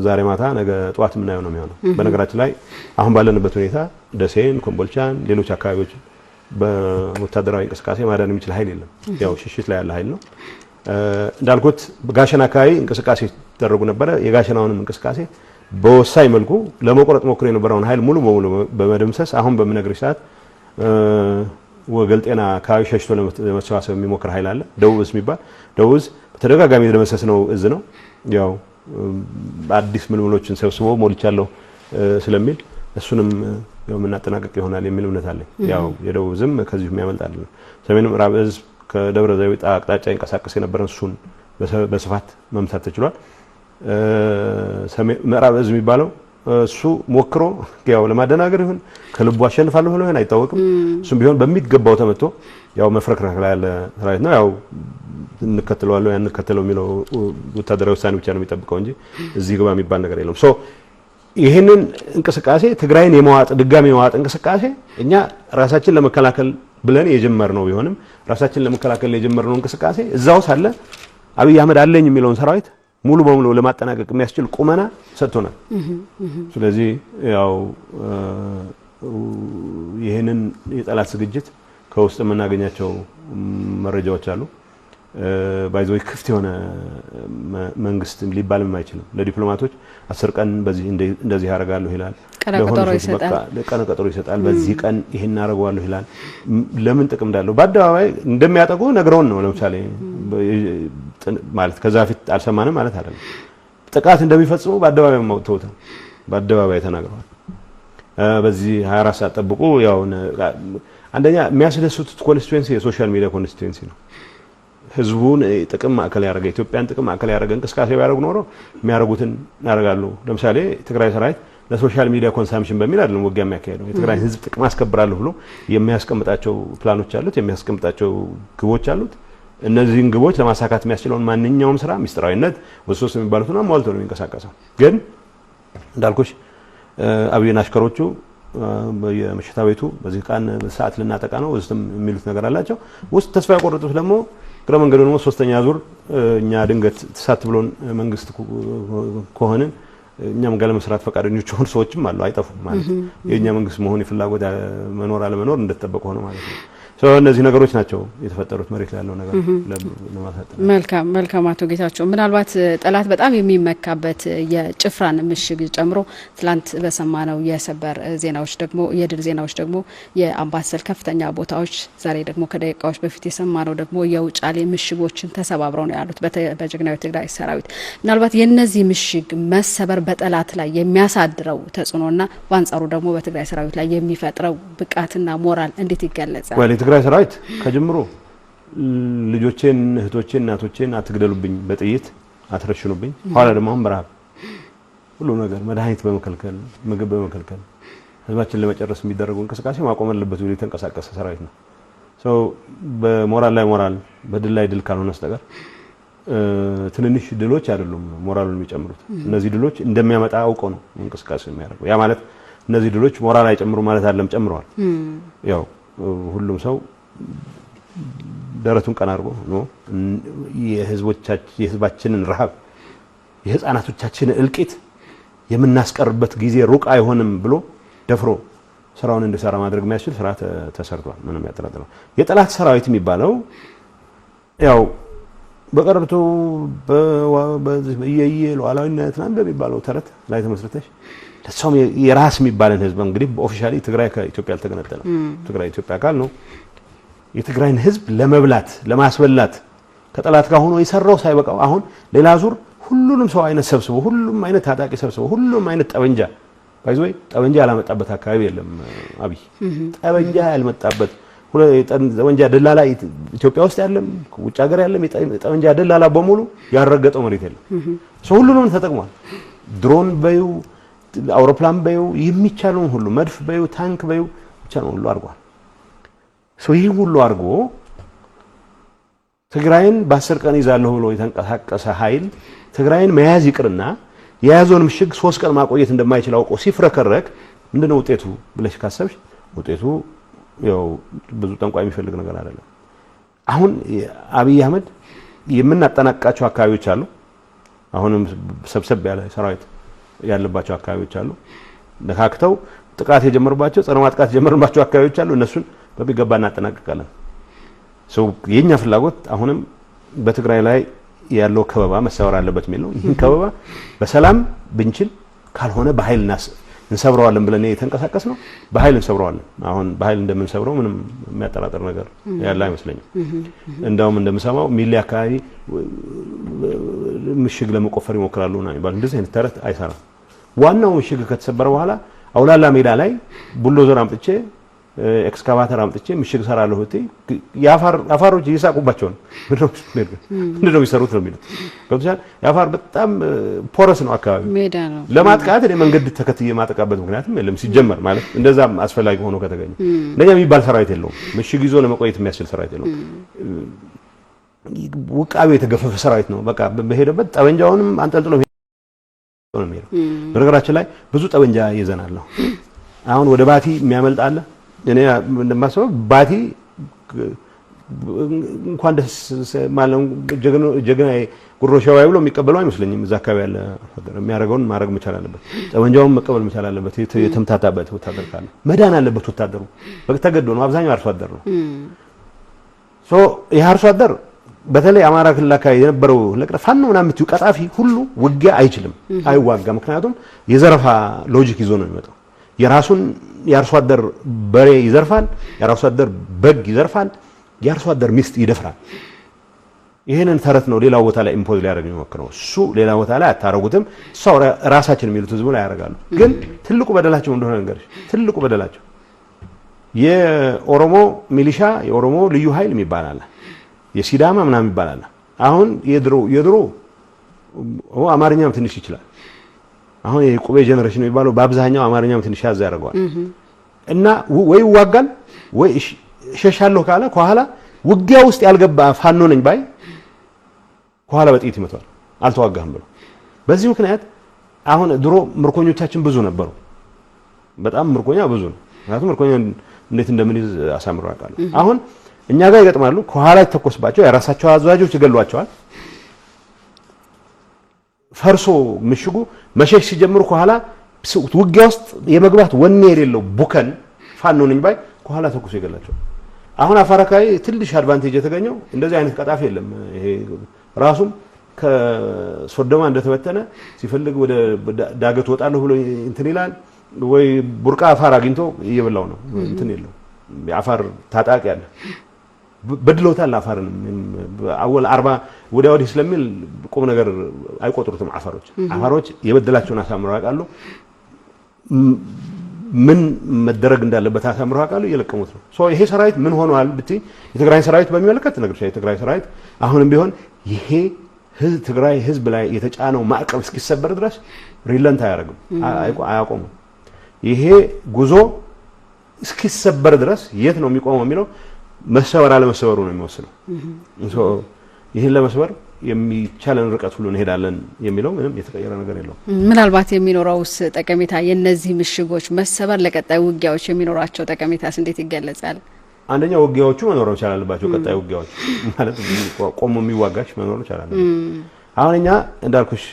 S2: ዛሬ ማታ ነገ ጠዋት የምናየው ነው የሚሆነው። በነገራችን ላይ አሁን ባለንበት ሁኔታ ደሴን፣ ኮምቦልቻን፣ ሌሎች አካባቢዎች በወታደራዊ እንቅስቃሴ ማዳን የሚችል ኃይል የለም። ያው ሽሽት ላይ ያለ ኃይል ነው። እንዳልኩት ጋሸና አካባቢ እንቅስቃሴ ሲደረጉ ነበረ። የጋሸናውንም እንቅስቃሴ በወሳኝ መልኩ ለመቁረጥ ሞክሮ የነበረውን ኃይል ሙሉ በሙሉ በመደምሰስ አሁን በምነግርሽ ሰዓት ወገል ጤና አካባቢ ሸሽቶ ለመሰባሰብ የሚሞክር ኃይል አለ። ደቡብ እዝ የሚባል ደቡብ እዝ በተደጋጋሚ የደመሰስ ነው እዝ ነው። ያው አዲስ ምልምሎችን ሰብስቦ ሞልቻለሁ ስለሚል እሱንም ያው የምናጠናቀቅ ይሆናል የሚል እምነት አለኝ። ያው የደቡብ እዝም ከዚሁ የሚያመልጥ አይደለም። ሰሜን ምዕራብ እዝ ከደብረ ዘይት አቅጣጫ ይንቀሳቀስ የነበረን እሱን በስፋት መምታት ተችሏል። ምዕራብ እዝ የሚባለው እሱ ሞክሮ ያው ለማደናገር ይሁን ከልቡ አሸንፋለሁ ብሎ ይሁን አይታወቅም። እሱም ቢሆን በሚገባው ተመቶ ያው መፍረክረክ ላይ ያለ ሰራዊት ነው። ያው እንከተለዋለሁ ያን እንከተለው የሚለው ወታደራዊ ውሳኔ ብቻ ነው የሚጠብቀው እንጂ እዚህ ግባ የሚባል ነገር የለውም። So ይህንን እንቅስቃሴ ትግራይን የመዋጥ ድጋሚ የመዋጥ እንቅስቃሴ እኛ ራሳችን ለመከላከል ብለን የጀመርነው ቢሆንም ራሳችን ለመከላከል የጀመርነው እንቅስቃሴ እዛው ሳለ አብይ አህመድ አለኝ የሚለውን ሰራዊት ሙሉ በሙሉ ለማጠናቀቅ የሚያስችል ቁመና ሰጥቶናል። ስለዚህ ያው ይህንን የጠላት ዝግጅት ከውስጥ የምናገኛቸው መረጃዎች አሉ። By the way ክፍት የሆነ መንግስት ሊባልም አይችልም። ለዲፕሎማቶች 10 ቀን በዚህ እንደዚህ ያደርጋለሁ ይላል።
S1: ቀነ ቀጠሮ ይሰጣል።
S2: ቀነ ቀጠሮ ይሰጣል። በዚህ ቀን ይሄን አደርገዋለሁ ይላል። ለምን ጥቅም እንዳለው በአደባባይ እንደሚያጠቁ ነግረውን ነው። ለምሳሌ ማለት ከዛ በፊት አልሰማንም ማለት አይደለም። ጥቃት እንደሚፈጽሙ በአደባባይ አውጥተውታል። በአደባባይ ተናግረዋል። በዚህ 24 ሰዓት ጠብቁ። ያው አንደኛ የሚያስደስቱት constituency የ social media constituency ነው። ህዝቡን ጥቅም ማዕከል ያደረገ፣ ኢትዮጵያን ጥቅም ማዕከል ያደረገ እንቅስቃሴ ቢያደርጉ ኖሮ የሚያደርጉትን ያደርጋሉ። ለምሳሌ ትግራይ ሰራዊት ለ social media consumption በሚል አይደለም ውጊያ የሚያካሄደው። የትግራይ ህዝብ ጥቅም አስከብራለሁ ብሎ የሚያስቀምጣቸው ፕላኖች አሉት፣ የሚያስቀምጣቸው ግቦች አሉት። እነዚህን ግቦች ለማሳካት የሚያስችለውን ማንኛውም ስራ ሚስጥራዊነት ወሶስ የሚባሉትን አሟልቶ ነው የሚንቀሳቀሰው። ግን እንዳልኩሽ አብይና አሽከሮቹ የመሸታ ቤቱ በዚህ ቀን ሰዓት ልናጠቃ ነው ውስጥም የሚሉት ነገር አላቸው። ውስጥ ተስፋ የቆረጡት ደግሞ እግረ መንገዱ ደግሞ ሶስተኛ ዙር እኛ ድንገት ተሳት ብሎን መንግስት ከሆንን እኛም ጋር ለመስራት ፈቃደኞች የሆኑ ሰዎችም አሉ፣ አይጠፉም ማለት የእኛ መንግስት መሆን የፍላጎት መኖር አለመኖር እንደተጠበቀ ሆነ ማለት ነው። እነዚህ ነገሮች ናቸው የተፈጠሩት መሬት ላይ ያለው ነገር ለማሳጠር።
S1: መልካም መልካም። አቶ ጌታቸው፣ ምናልባት ጠላት በጣም የሚመካበት የጭፍራን ምሽግ ጨምሮ ትላንት በሰማነው የሰበር ዜናዎች ደግሞ፣ የድል ዜናዎች ደግሞ የአምባሰል ከፍተኛ ቦታዎች፣ ዛሬ ደግሞ ከደቂቃዎች በፊት የሰማነው ደግሞ የውጫሌ ምሽጎችን ተሰባብረው ነው ያሉት በጀግናዊ ትግራይ ሰራዊት። ምናልባት የእነዚህ ምሽግ መሰበር በጠላት ላይ የሚያሳድረው ተጽዕኖና በአንጻሩ ደግሞ በትግራይ ሰራዊት ላይ የሚፈጥረው ብቃትና ሞራል እንዴት ይገለጻል?
S2: የትግራይ ሰራዊት ከጅምሮ ልጆቼን፣ እህቶቼን፣ እናቶቼን አትግደሉብኝ፣ በጥይት አትረሽኑብኝ፣ ኋላ ደግሞ አሁን በረሃብ ሁሉ ነገር መድኃኒት በመከልከል፣ ምግብ በመከልከል ህዝባችን ለመጨረስ የሚደረገው እንቅስቃሴ ማቆም አለበት ብሎ የተንቀሳቀሰ ሰራዊት ነው። So በሞራል ላይ ሞራል፣ በድል ላይ ድል ካልሆነ በስተቀር ትንንሽ ድሎች አይደሉም ሞራሉን የሚጨምሩት። እነዚህ ድሎች እንደሚያመጣ አውቀው ነው እንቅስቃሴ የሚያደርገው። ያ ማለት እነዚህ ድሎች ሞራል አይጨምሩ ማለት አይደለም፣ ጨምረዋል። ያው ሁሉም ሰው ደረቱን ቀና አድርጎ no የህዝባችንን ረሃብ፣ የህፃናቶቻችንን እልቂት የምናስቀርበት ጊዜ ሩቅ አይሆንም ብሎ ደፍሮ ስራውን እንዲሰራ ማድረግ የሚያስችል ስራ ተሰርቷል። ምንም ያጠራጥረው የጠላት ሰራዊት የሚባለው ያው በቀረርቶ በእየየ ሉዓላዊነት ምናምን በሚባለው ተረት ላይ ተመስርተሽ ለሰውም የራስ የሚባልን ህዝብ፣ እንግዲህ officially ትግራይ ከኢትዮጵያ አልተገነጠለም። ትግራይ ኢትዮጵያ አካል ነው። የትግራይን ህዝብ ለመብላት ለማስበላት ከጠላት ጋር ሆኖ የሰራው ሳይበቃው አሁን ሌላ ዙር ሁሉንም ሰው አይነት ሰብስቦ፣ ሁሉም አይነት ታጣቂ ሰብስቦ፣ ሁሉም አይነት ጠበንጃ፣ by the way ጠበንጃ ያላመጣበት አካባቢ የለም። አብይ ጠበንጃ ያልመጣበት፣ ጠበንጃ ደላላ ኢትዮጵያ ውስጥ ያለም ውጭ ሀገር ያለም ጠበንጃ ደላላ በሙሉ ያልረገጠው መሬት የለም። ሰው ሁሉንም ተጠቅሟል። ድሮን በዩ፣ አውሮፕላን በዩ፣ የሚቻለውን ሁሉ መድፍ በዩ፣ ታንክ በዩ፣ የሚቻለውን ሁሉ አድርጓል። ሰው ይህ ሁሉ አድርጎ ትግራይን በ10 ቀን ይዛለሁ ብሎ የተንቀሳቀሰ ኃይል ትግራይን መያዝ ይቅርና የያዘውን ምሽግ 3 ቀን ማቆየት እንደማይችል አውቆ ሲፍረከረክ ምንድነው ውጤቱ ብለሽ ካሰብሽ ውጤቱ ያው ብዙ ጠንቋይ የሚፈልግ ነገር አይደለም። አሁን አብይ አህመድ የምናጠናቅቃቸው አካባቢዎች አሉ። አሁንም ሰብሰብ ያለ ሰራዊት ያለባቸው አካባቢዎች አሉ። ነካክተው ጥቃት የጀመሩባቸው፣ ጸረ ማጥቃት የጀመሩባቸው አካባቢዎች አሉ። እነሱን በሚገባ እናጠናቅቃለን። የኛ ፍላጎት አሁንም በትግራይ ላይ ያለው ከበባ መሰበር አለበት የሚል ነው። ይህን ከበባ በሰላም ብንችል፣ ካልሆነ በኃይል እንሰብረዋለን ብለን የተንቀሳቀስ ነው። በኃይል እንሰብረዋለን። አሁን በኃይል እንደምንሰብረው ምንም የሚያጠራጥር ነገር ያለ አይመስለኝም። እንደውም እንደምሰማው ሚሌ አካባቢ ምሽግ ለመቆፈር ይሞክራሉ ና የሚባል፣ እንደዚህ አይነት ተረት አይሰራም። ዋናው ምሽግ ከተሰበረ በኋላ አውላላ ሜዳ ላይ ቡልዶዘር አምጥቼ፣ ኤክስካቫተር አምጥቼ ምሽግ እሰራለሁ ብትይ የአፋሮች እየሳቁባቸው ነው። ምንድን ነው የሚሰሩት ነው የሚሉት። ገብቶሻል? የአፋር በጣም porous ነው አካባቢ
S1: ሜዳ ነው።
S2: ለማጥቃት እኔ መንገድ ተከትዬ የማጠቃበት ምክንያትም የለም። ሲጀመር ማለት እንደዛም አስፈላጊ ሆኖ ከተገኘ እንደኛ የሚባል ሰራዊት የለውም። ምሽግ ይዞ ለመቆየት የሚያስችል ሰራዊት የለውም። ውቃቢ የተገፈፈ ሰራዊት ነው። በቃ በሄደበት ጠመንጃውንም አንጠልጥሎ ነው የሚሄደው። በነገራችን ላይ ብዙ ጠመንጃ ይዘናል ነው። አሁን ወደ ባቲ የሚያመልጥ አለ። እኔ እንደማስበው ባቲ እንኳን ደስ ማለት ጀግና ጉሮ ሸዋይ ብሎ የሚቀበለው አይመስለኝም። እዛ አካባቢ ያለ የሚያደርገውን ማድረግ መቻል አለበት። ጠመንጃውን መቀበል መቻል አለበት። የተምታታበት ወታደር ካለ መዳን አለበት። ወታደሩ ተገዶ ነው። አብዛኛው አርሶ አደር ነው። So ይህ አርሶ አደር በተለይ አማራ ክልል አካባቢ የነበረው ለቅረ ፋኖ ምናምን የምትይው ቀጣፊ ሁሉ ውጊያ አይችልም፣ አይዋጋ። ምክንያቱም የዘረፋ logic ይዞ ነው የሚመጣው። የራሱን የአርሶ አደር በሬ ይዘርፋል፣ የአርሶ አደር በግ ይዘርፋል፣ የአርሶ አደር ሚስት ይደፍራል። ይህንን ተረት ነው ሌላው ቦታ ላይ impose ሊያደርግ የሚሞክረው። እሱ ሌላ ቦታ ላይ አታረጉትም፣ እሷው ራሳችን የሚሉት ህዝቡ ላይ ያደርጋሉ። ግን ትልቁ በደላቸው እንደሆነ ነገርሽ፣ ትልቁ በደላቸው የኦሮሞ ሚሊሻ፣ የኦሮሞ ልዩ ኃይል የሚባል አለ፣ የሲዳማ ምናምን የሚባል አለ። አሁን የድሮ የድሮ አማርኛም ትንሽ ይችላል። አሁን የቁቤ generation የሚባለው በአብዛኛው አማርኛም ትንሽ ያዝ ያደርገዋል እና ወይ ይዋጋል ወይ እሸሻለሁ ካለ ከኋላ ውጊያ ውስጥ ያልገባ ፋኖ ነኝ ባይ ከኋላ በጥይት ይመታዋል፣ አልተዋጋህም ብሎ። በዚህ ምክንያት አሁን ድሮ ምርኮኞቻችን ብዙ ነበሩ። በጣም ምርኮኛ ብዙ ነው። ምክንያቱም ምርኮኛ እንዴት እንደምንይዝ አሳምረው ያውቃሉ። አሁን እኛ ጋር ይገጥማሉ፣ ከኋላ ይተኮስባቸው፣ የራሳቸው አዛዦች ይገሏቸዋል። ፈርሶ ምሽጉ መሸሽ ሲጀምሩ ከኋላ ውጊያ ውስጥ የመግባት ወኔ የሌለው ቡከን ፋኖ ነኝ ባይ ከኋላ ተኩሶ ይገላቸዋል። አሁን አፋር አካባቢ ትንሽ advantage የተገኘው እንደዚህ አይነት ቀጣፊ የለም። ይሄ ራሱም ከሶደማ እንደተበተነ ሲፈልግ ወደ ዳገት ወጣለሁ ብሎ እንትን ይላል ወይ ቡርቃ አፋር አግኝቶ እየበላው ነው። እንትን የለው፣ የአፋር ታጣቂ አለ፣ በድለውታል። አፋርንም አወል አርባ ወዲያ ወዲህ ስለሚል ቁም ነገር አይቆጥሩትም አፋሮች። አፋሮች የበደላቸውን አሳምረው ያውቃሉ። ምን መደረግ እንዳለበት አሳምረው ያውቃሉ። እየለቀሙት ነው። So ይሄ ሰራዊት ምን ሆኗል ብትይ የትግራይን ሰራዊት በሚመለከት እነግርሻለሁ። የትግራይ ሰራዊት አሁንም ቢሆን ይሄ ህዝብ ትግራይ ህዝብ ላይ የተጫነው ማዕቀብ እስኪሰበር ድረስ relent አያደርግም፣ አያቆምም። ይሄ ጉዞ እስኪሰበር ድረስ የት ነው የሚቆመው የሚለው መሰበር አለመሰበሩ ነው የሚወስነው። ይህን ለመስበር የሚቻለን ርቀት ሁሉ እንሄዳለን የሚለው ምንም የተቀየረ ነገር የለውም።
S1: ምናልባት የሚኖረውስ ጠቀሜታ፣ የእነዚህ ምሽጎች መሰበር ለቀጣይ ውጊያዎች የሚኖራቸው ጠቀሜታስ እንዴት ይገለጻል?
S2: አንደኛ ውጊያዎቹ መኖር መቻል አለባቸው። ቀጣይ ውጊያዎች ማለት ቆሞ የሚዋጋሽ መኖር መቻል አለበት። አሁን እኛ እንዳልኩሽ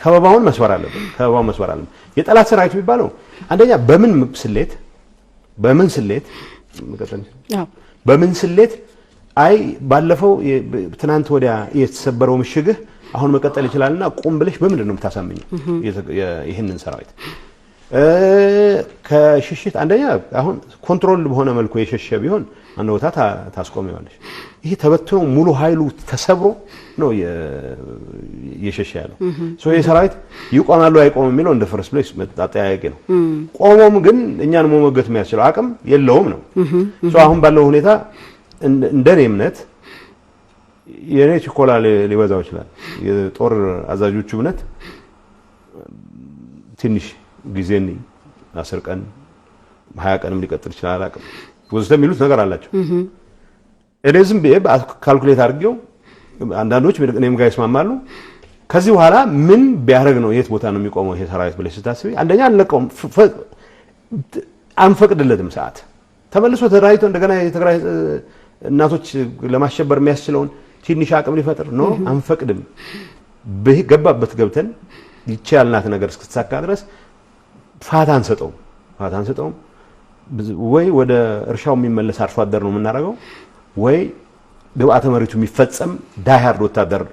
S2: ከበባውን መስበር አለብን። ከበባውን መስበር አለብን። የጠላት ሰራዊት የሚባለው አንደኛ በምን ስሌት አይ ባለፈው ትናንት ወዲያ የተሰበረው ምሽግህ አሁን መቀጠል ይችላልና ቁም ብለሽ በምንድን ነው የምታሳምኘው ይህንን ሰራዊት? ከሽሽት አንደኛ አሁን control በሆነ መልኩ የሸሸ ቢሆን አንድ ቦታ ታስቆሚዋለሽ። ይሄ ተበትኖ ሙሉ ኃይሉ ተሰብሮ ነው እየሸሸ ያለው። So ይሄ ሰራዊት ይቆማሉ አይቆምም የሚለው እንደ first place አጠያያቂ ነው። ቆሞም ግን እኛን መሞገት የሚያስችለው አቅም የለውም ነው። So አሁን ባለው ሁኔታ እንደኔ እምነት፣ የኔ ችኮላ ሊበዛው ይችላል። የጦር አዛዦቹ እምነት ትንሽ ጊዜን 10 ቀን 20 ቀንም ሊቀጥል ይችላል፣ አላውቅም፣ ወዘተ የሚሉት ነገር አላቸው። እኔ ዝም ብዬ calculate አድርጌው አንዳንዶች እኔም ጋር ይስማማሉ። ከዚህ በኋላ ምን ቢያደርግ ነው፣ የት ቦታ ነው የሚቆመው ይሄ ሰራዊት ብለሽ ስታስቢ፣ አንደኛ አንለቀውም፣ አንፈቅድለትም። ሰዓት ተመልሶ ተደራጅቶ እንደገና የትግራይ እናቶች ለማሸበር የሚያስችለውን ትንሽ አቅም ሊፈጥር no አንፈቅድም። ገባበት ገብተን ይቺ ያልናት ነገር እስክትሳካ ድረስ ፋታ አንሰጠውም፣ ፋታ አንሰጠውም። ወይ ወደ እርሻው የሚመለስ አርሶ አደር ነው የምናደርገው፣ ወይ ግብአተ መሬቱ የሚፈጸም die hard ወታደር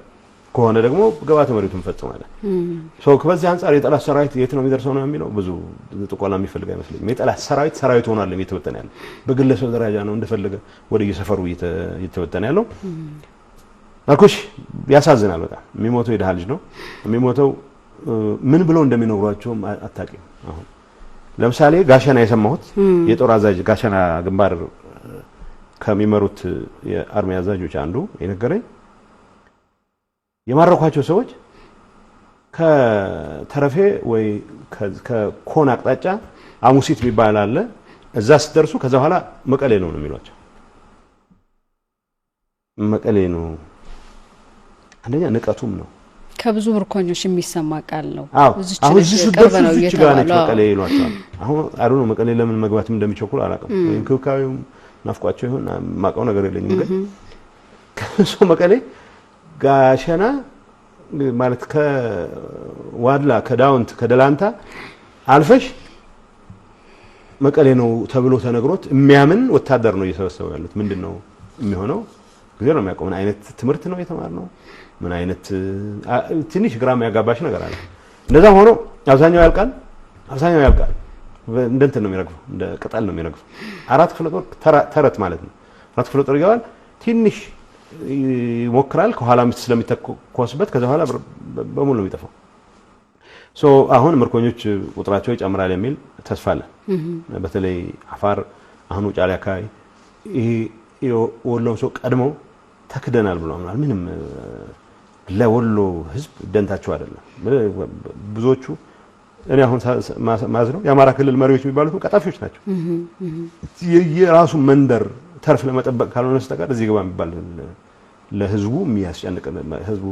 S2: ከሆነ ደግሞ ግብአተ መሬቱ እንፈጽማለን። So በዚህ አንጻር የጠላት ሰራዊት የት ነው የሚደርሰው ነው የሚለው ብዙ ጥቆላ የሚፈልግ አይመስለኝም። የጠላት ሰራዊት ሰራዊት ሆኗል እየተበተነ ያለው በግለሰብ ደረጃ ነው እንደፈለገ ወደ የሰፈሩ እየተበተነ ያለው። አልኩሽ ያሳዝናል በጣም። የሚሞተው የድሃ ልጅ ነው የሚሞተው። ምን ብለው እንደሚነግሯቸውም አታውቂም። አሁን ለምሳሌ ጋሸና የሰማሁት የጦር አዛዥ ጋሸና ግንባር ከሚመሩት የ army አዛዦች አንዱ የነገረኝ የማረኳቸው ሰዎች ከተረፌ ወይ ከኮን አቅጣጫ አሙሲት የሚባል አለ፣ እዛ ስትደርሱ ከዛ በኋላ መቀሌ ነው ነው የሚሏቸው። መቀሌ ነው። አንደኛ ንቀቱም ነው።
S1: ከብዙ ምርኮኞች የሚሰማ ቃል ነው።
S2: አዎ አሁን እዚህ ስትደርሱ እዚች ጋር ነች መቀሌ ይሏቸዋል። አሁን አሩ ነው መቀሌ ለምን መግባትም እንደሚቸኩል አላውቅም። ወይም እንክብካቤውም ናፍቋቸው ይሆን የማውቀው ነገር የለኝም። ግን ከእሱ መቀሌ ጋሸና ማለት ከዋድላ ከዳውንት ከደላንታ አልፈሽ መቀሌ ነው ተብሎ ተነግሮት የሚያምን ወታደር ነው እየሰበሰበው ያሉት። ምንድን ነው የሚሆነው? ጊዜ ነው የሚያውቀው። ምን አይነት ትምህርት ነው የተማርነው? ምን አይነት ትንሽ ግራ የሚያጋባሽ ነገር አለ። እንደዛም ሆኖ አብዛኛው ያልቃል፣ አብዛኛው ያልቃል። እንደ እንትን ነው የሚረግፈው፣ እንደ ቅጠል ነው የሚረግፈው። አራት ክፍለ ጦር ተረት ማለት ነው። አራት ክፍለ ጦር ይገባል፣ ትንሽ ይሞክራል፣ ከኋላ ስለሚተኮስበት ከዛ በኋላ በሙሉ ነው የሚጠፋው። So አሁን ምርኮኞች ቁጥራቸው ይጨምራል የሚል ተስፋ አለ። በተለይ አፋር አሁን ውጫሌ አካባቢ ይሄ የወሎን ሰው ቀድመው ተክደናል ብሎ አምናል። ምንም ለወሎ ሕዝብ ደንታቸው አይደለም ብዙዎቹ። እኔ አሁን ማዝነው የአማራ ክልል መሪዎች የሚባሉት ቀጣፊዎች ናቸው። የራሱ መንደር ተርፍ ለመጠበቅ ካልሆነ በስተቀር እዚህ ግባ የሚባል ለህዝቡ የሚያስጨንቅ ህዝቡ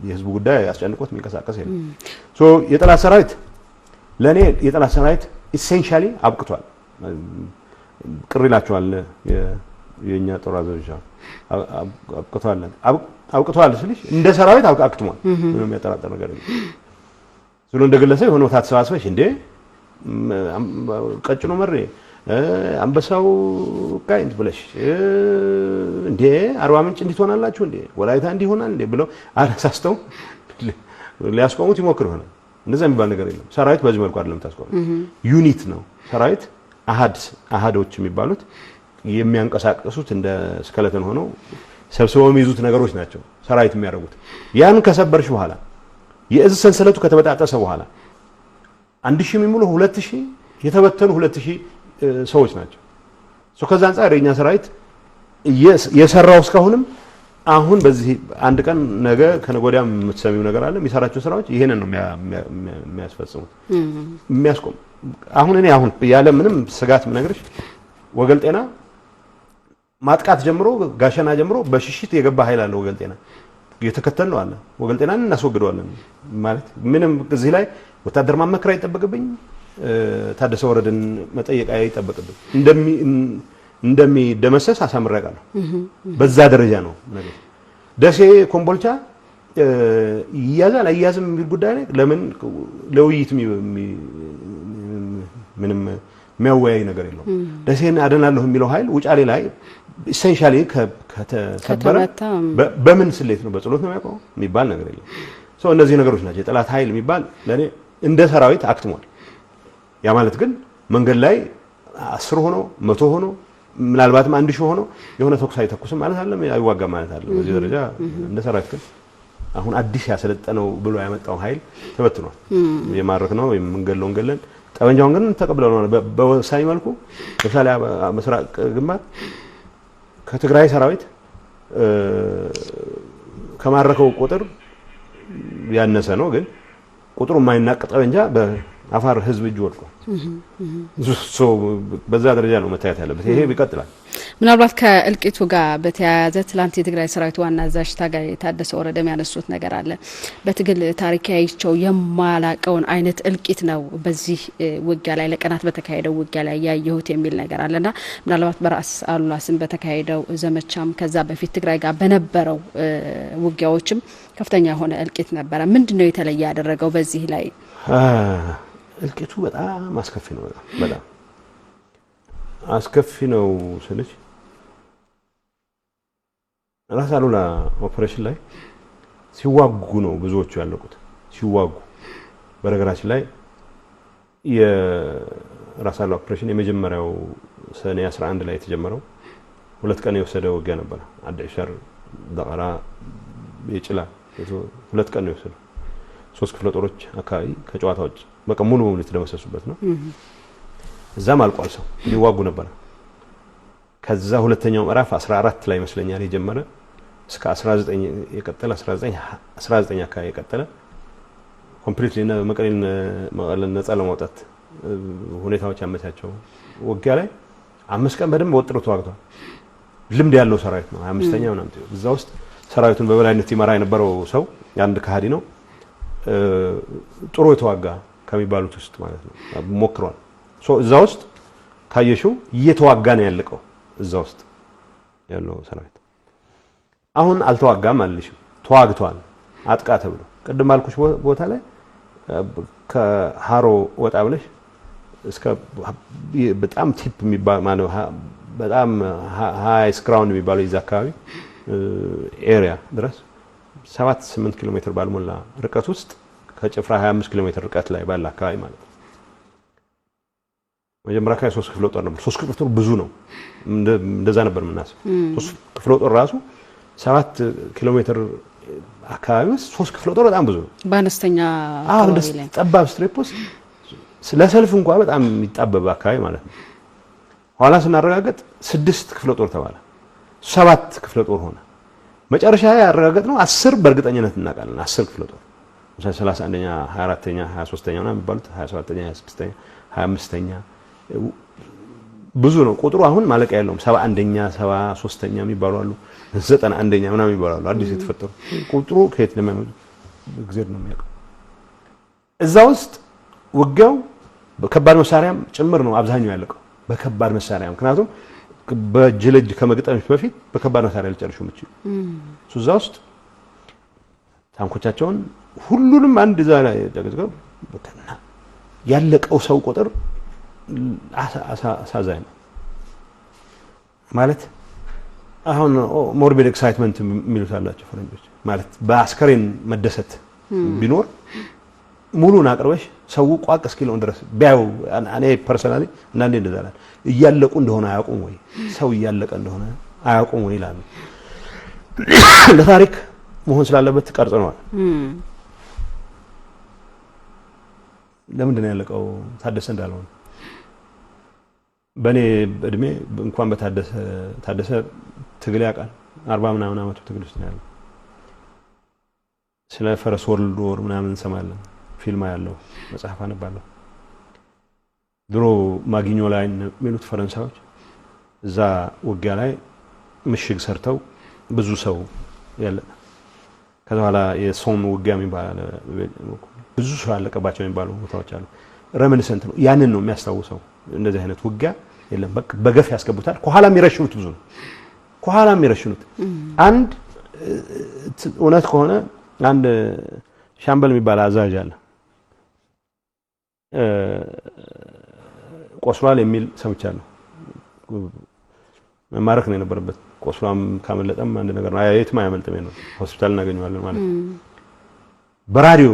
S2: የህዝቡ ጉዳይ ያስጨንቆት የሚንቀሳቀስ የለም። So የጠላት ሰራዊት ለእኔ የጠላት ሰራዊት essentially አብቅቷል። ቅር ይላቸዋል የእኛ ጦር አዛዦች። አብቅቷል አብቅቷል ስልሽ እንደ ሰራዊት አክትሟል። ምንም የሚያጠራጥር ነገር የለም። ስለ እንደ ግለሰብ የሆነ ቦታ ተሰባስበሽ እንዴ ቀጭኑ መሬ አንበሳው ጋይንት ብለሽ እንዴ አርባ ምንጭ እንዲህ ትሆናላችሁ እንዴ ወላይታ እንዲህ ይሆናል እንዴ ብለው አነሳስተው ሊያስቆሙት ይሞክር ይሆናል። እንደዛ የሚባል ነገር የለም። ሰራዊት በዚህ መልኩ አይደለም ታስቆሙ። Unit ነው ሰራዊት። አሃዶች የሚባሉት የሚያንቀሳቀሱት እንደ skeleton ሆነው ሰብስበው የሚይዙት ነገሮች ናቸው ሰራዊት የሚያደርጉት። ያን ከሰበርሽ በኋላ የእዝ ሰንሰለቱ ከተበጣጠሰ በኋላ 1000 የሚሙሉ 2000 የተበተኑ 2000 ሰዎች ናቸው። So ከዛ አንጻር የኛ ሰራዊት የሰራው እስካሁንም አሁን በዚህ አንድ ቀን ነገ ከነገ ወዲያ የምትሰሚው ነገር አለ። የሚሰራቸው ስራዎች ይሄንን ነው የሚያስፈጽሙት የሚያስቆም። አሁን እኔ አሁን ያለ ምንም ስጋት የምነግርሽ ወገል ጤና ማጥቃት ጀምሮ ጋሸና ጀምሮ በሽሽት የገባ ኃይል አለ። ወገል ጤና የተከተል ነው አለ። ወገል ጤናን እናስወግደዋለን ማለት ምንም እዚህ ላይ ወታደር ማመከር አይጠበቅብኝ፣ ታደሰ ወረደን መጠየቅ አይጠበቅብኝ። እንደሚደመሰስ አሳምሬ አውቃለሁ። በዛ ደረጃ ነው ነገር። ደሴ ኮምቦልቻ ይያዛል አይያዝም የሚል ጉዳይ ላይ ለምን ለውይይት ምንም የሚያወያይ ነገር የለውም። ደሴን አድናለሁ የሚለው ኃይል ውጫሌ ላይ essentially ከተሰበረ በምን ስሌት ነው በጸሎት ነው የሚያውቀው የሚባል ነገር የለም። So እነዚህ ነገሮች ናቸው። የጠላት ኃይል የሚባል ለኔ እንደ ሰራዊት አክትሟል። ያ ማለት ግን መንገድ ላይ 10 ሆኖ 100 ሆኖ ምናልባትም 1000 ሆኖ የሆነ ተኩስ አይተኩስም ማለት አይደለም፣ አይዋጋም ማለት አይደለም። በዚህ ደረጃ እንደ ሰራዊት ግን አሁን አዲስ ያሰለጠነው ብሎ ያመጣው ኃይል ተበትኗል። የማረክ ነው የምንገለውን ገለን ጠመንጃውን ግን ተቀብለናል። በወሳኝ መልኩ ለምሳሌ ምስራቅ ግንባር ከትግራይ ሰራዊት ከማረከው ቁጥር ያነሰ ነው፣ ግን ቁጥሩ የማይናቅ ጠመንጃ በአፋር ህዝብ እጅ ወድቋል። በዛ ደረጃ ነው መታየት ያለበት። ይሄ ይቀጥላል።
S1: ምናልባት ከእልቂቱ ጋር በተያያዘ ትላንት የትግራይ ሰራዊት ዋና አዛዥ ታጋይ ታደሰ ወረደ ያነሱት ነገር አለ። በትግል ታሪክ አይቼው የማላቀውን አይነት እልቂት ነው በዚህ ውጊያ ላይ፣ ለቀናት በተካሄደው ውጊያ ላይ ያየሁት የሚል ነገር አለና ምናልባት በራስ አሉላ ስም በተካሄደው ዘመቻም ከዛ በፊት ትግራይ ጋር በነበረው ውጊያዎችም ከፍተኛ የሆነ እልቂት ነበረ። ምንድን ነው የተለየ ያደረገው በዚህ ላይ?
S2: እልቂቱ በጣም አስከፊ ነው። በጣም በጣም አስከፊ ነው ስልሽ ራስ አሉላ ኦፕሬሽን ላይ ሲዋጉ ነው ብዙዎቹ ያለቁት፣ ሲዋጉ። በነገራችን ላይ የራስ አሉላ ኦፕሬሽን የመጀመሪያው ሰኔ 11 ላይ የተጀመረው 2 ቀን የወሰደ ውጊያ ነበረ። አዲዕሸር፣ ደቀራ፣ የጭላ 2 ቀን ነው የወሰደው። ሶስት ክፍለ ጦሮች አካባቢ ከጨዋታ ውጭ በቃ ሙሉ በሙሉ የተደመሰሱበት ነው። እዛም አልቋል፣ ሰው ሊዋጉ ነበረ። ከዛ ሁለተኛው ምዕራፍ 14 ላይ ይመስለኛል የጀመረ እስከ 19 የቀጠለ፣ 19 አካባቢ የቀጠለ፣ completely መቀሌን ነጻ ለማውጣት ሁኔታዎች ያመቻቸው ውጊያ ላይ 5 ቀን በደንብ ወጥሮ ተዋግቷል። ልምድ ያለው ሰራዊት ነው። 25ኛ ምናምን እዛ ውስጥ ሰራዊቱን በበላይነት ይመራ የነበረው ሰው አንድ ከሃዲ ነው። ጥሩ የተዋጋ ከሚባሉት ውስጥ ማለት ነው፣ ሞክሯል። እዛ ውስጥ ካየሽው እየተዋጋ ነው ያለቀው እዛ ውስጥ ያለው ሰራዊት። አሁን አልተዋጋም አልልሽም፣ ተዋግቷል። አጥቃ ተብሎ ቅድም ባልኩሽ ቦታ ላይ ከሃሮ ወጣ ብለሽ እስከ በጣም tip የሚባል፣ በጣም high ground የሚባለው የዛ አካባቢ area ድረስ 7 8 ኪሎ ሜትር ባልሞላ ርቀት ውስጥ፣ ከጭፍራ 25 ኪሎ ሜትር ርቀት ላይ ባለ አካባቢ ማለት ነው። መጀመሪያ አካባቢ ሶስት ክፍለ ጦር ነበር። ሶስት ክፍለ ጦር ብዙ ነው። እንደዛ ነበር የምናስብ። ሶስት ክፍለ ጦር ራሱ 7 ኪሎ ሜትር አካባቢ ውስጥ ሶስት ክፍለ ጦር በጣም ብዙ ነው።
S1: በአነስተኛ አካባቢ ላይ።
S2: ጠባብ strip ውስጥ፣ ለሰልፍ እንኳ በጣም የሚጣበብ አካባቢ ማለት ነው። ኋላ ስናረጋገጥ ስድስት ክፍለ ጦር ተባለ፣ ሰባት ክፍለ ጦር ሆነ። መጨረሻ ላይ ያረጋገጥነው 10 በእርግጠኝነት እናውቃለን። 10 ክፍለ ጦር፣ ምሳሌ 31ኛ፣ 24ኛ፣ 23ኛ ምናምን የሚባሉት፣ 27ኛ፣ 26ኛ፣ 25ኛ፣ ብዙ ነው ቁጥሩ። አሁን ማለቂያ የለውም። 71ኛ፣ 73ኛ የሚባሉ አሉ፣ 91ኛ ምናምን የሚባሉ አሉ። አዲስ የተፈጠሩ፣ ቁጥሩ ከየት እንደሚያመጡ እግዚአብሔር ነው የሚያውቀው። እዛ ውስጥ ውጊያው በከባድ መሳሪያም ጭምር ነው አብዛኛው ያለቀው በከባድ መሳሪያ። ምክንያቱም በእጅ ለእጅ ከመግጠምሽ በፊት በከባድ መሳሪያ ልጨርሹ የምትችሉ። እዛ ውስጥ ታንኮቻቸውን ሁሉንም አንድ እዛ ላይ ጨቅጭቀው ያለቀው ሰው ቁጥር አሳዛኝ ነው። ማለት አሁን morbid excitement የሚሉት አላቸው ፈረንጆች። ማለት በአስከሬን መደሰት ቢኖር ሙሉን አቅርበሽ ሰው ቋቅ እስኪለውን ድረስ ቢያዩ፣ እኔ personally አንዳንዴ እንደዛ እላለሁ። እያለቁ እንደሆነ አያውቁም ወይ? ሰው እያለቀ እንደሆነ አያውቁም ወይ ይላሉ። ለታሪክ መሆን ስላለበት ቀርጽነዋል። ለምንድን ነው ያለቀው? ታደሰ እንዳለው ነው። በእኔ እድሜ እንኳን በታደሰ፣ ታደሰ ትግል ያውቃል። 40 ምናምን አመቱ ትግል ውስጥ ነው ያለው። ስለ First World War ምናምን እንሰማለን። ፊልም ያለው መጽሐፍ አነባለሁ። ድሮ ማጊኞ ላይ የሚሉት ፈረንሳዮች እዛ ውጊያ ላይ ምሽግ ሰርተው ብዙ ሰው ያለ፣ ከዛ በኋላ የሶም ውጊያ የሚባል ብዙ ሰው ያለቀባቸው የሚባሉ ቦታዎች አሉ። Reminiscent ነው፣ ያንን ነው የሚያስታውሰው። እንደዚህ አይነት ውጊያ የለም። በገፍ ያስገቡታል። ከኋላ የሚረሽኑት ብዙ ነው። ከኋላ የሚረሽኑት፣ አንድ እውነት ከሆነ አንድ ሻምበል የሚባል አዛዥ አለ። ቆስሏል የሚል ሰምቻለሁ። መማረክ ነው የነበረበት። ቆስሏም ካመለጠም አንድ ነገር ነው። የትም አያመልጥም ነው፣ ሆስፒታል እናገኘዋለን ማለት ነው። በራዲዮ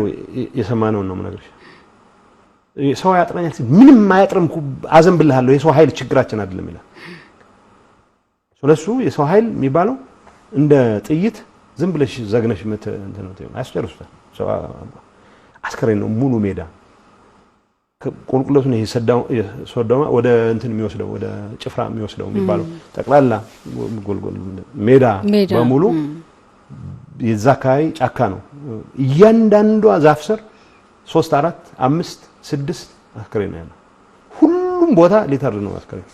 S2: የሰማነውን ነው የምነግርሽ። ሰው ያጥረኛል ሲል ምንም አያጥርም፣ አዘንብልሃለሁ፣ የሰው ኃይል ችግራችን አይደለም ይላል። ስለሱ የሰው ኃይል የሚባለው እንደ ጥይት ዝም ብለሽ ዘግነሽ አያስጨርሱታል። አስከሬን ነው ሙሉ ሜዳ፣ ቁልቁለቱን ይሄ ሶዶማ ወደ እንትን የሚወስደው፣ ወደ ጭፍራ የሚወስደው የሚባለው ጠቅላላ ጎልጎል ሜዳ በሙሉ የዛ አካባቢ ጫካ ነው። እያንዳንዷ ዛፍ ስር ሶስት፣ አራት፣ አምስት፣ ስድስት አስከሬን ነው ያለው። ሁሉም ቦታ littered ነው አስከሬን።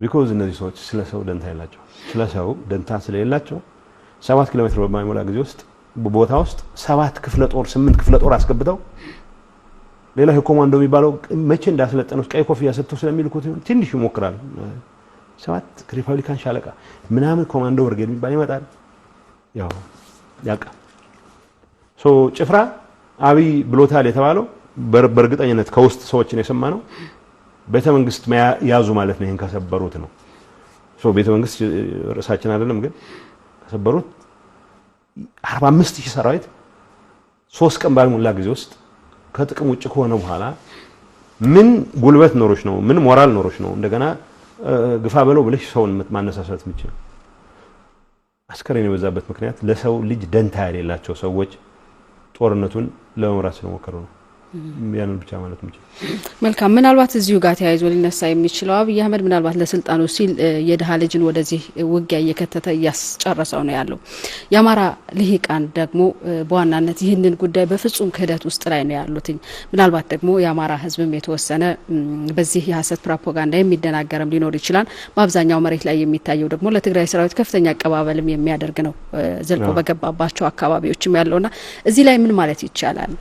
S2: Because እነዚህ ሰዎች ስለ ሰው ደንታ የላቸው። ስለ ሰው ደንታ ስለሌላቸው 7 ኪሎ ሜትር በማይሞላ ጊዜ ውስጥ ቦታ ውስጥ ሰባት ክፍለ ጦር፣ ስምንት ክፍለ ጦር አስገብተው፣ ሌላው የኮማንዶ የሚባለው መቼ እንዳሰለጠኑት ቀይ ኮፍያ ሰጥተው ስለሚልኩት ይሁን ትንሽ ይሞክራል። ሰባት ሪፐብሊካን ሻለቃ ምናምን ኮማንዶ ብርጌድ የሚባል ይመጣል። ያው ያልቃል። So ጭፍራ አብይ ብሎታል የተባለው በእርግጠኝነት ከውስጥ ሰዎችን የሰማ ነው። ቤተ መንግስት ያዙ ማለት ነው። ይሄን ከሰበሩት ነው። So ቤተ መንግስት ርዕሳችን አይደለም፣ ግን ከሰበሩት 45 ሺህ ሰራዊት 3 ቀን ባልሞላ ጊዜ ውስጥ ከጥቅም ውጭ ከሆነ በኋላ ምን ጉልበት ኖሮሽ ነው? ምን ሞራል ኖሮሽ ነው እንደገና ግፋ በለው ብለሽ ሰውን ማነሳሳት የምችል? አስከሬን የበዛበት ምክንያት ለሰው ልጅ ደንታ የሌላቸው ሰዎች ጦርነቱን ለመምራት ስለሞከሩ ነው። ያንን ብቻ ማለት የምችል።
S1: መልካም። ምናልባት እዚሁ ጋር ተያይዞ ሊነሳ የሚችለው አብይ አህመድ ምናልባት ለስልጣኑ ሲል የድሀ ልጅን ወደዚህ ውጊያ እየከተተ እያስጨረሰው ነው ያለው። የአማራ ልሂቃን ደግሞ በዋናነት ይህንን ጉዳይ በፍጹም ክህደት ውስጥ ላይ ነው ያሉትኝ። ምናልባት ደግሞ የአማራ ሕዝብም የተወሰነ በዚህ የሀሰት ፕሮፓጋንዳ የሚደናገርም ሊኖር ይችላል። በአብዛኛው መሬት ላይ የሚታየው ደግሞ ለትግራይ ሰራዊት ከፍተኛ አቀባበልም የሚያደርግ ነው ዘልቆ በገባባቸው አካባቢዎችም ያለውና እዚህ ላይ ምን ማለት ይቻላል?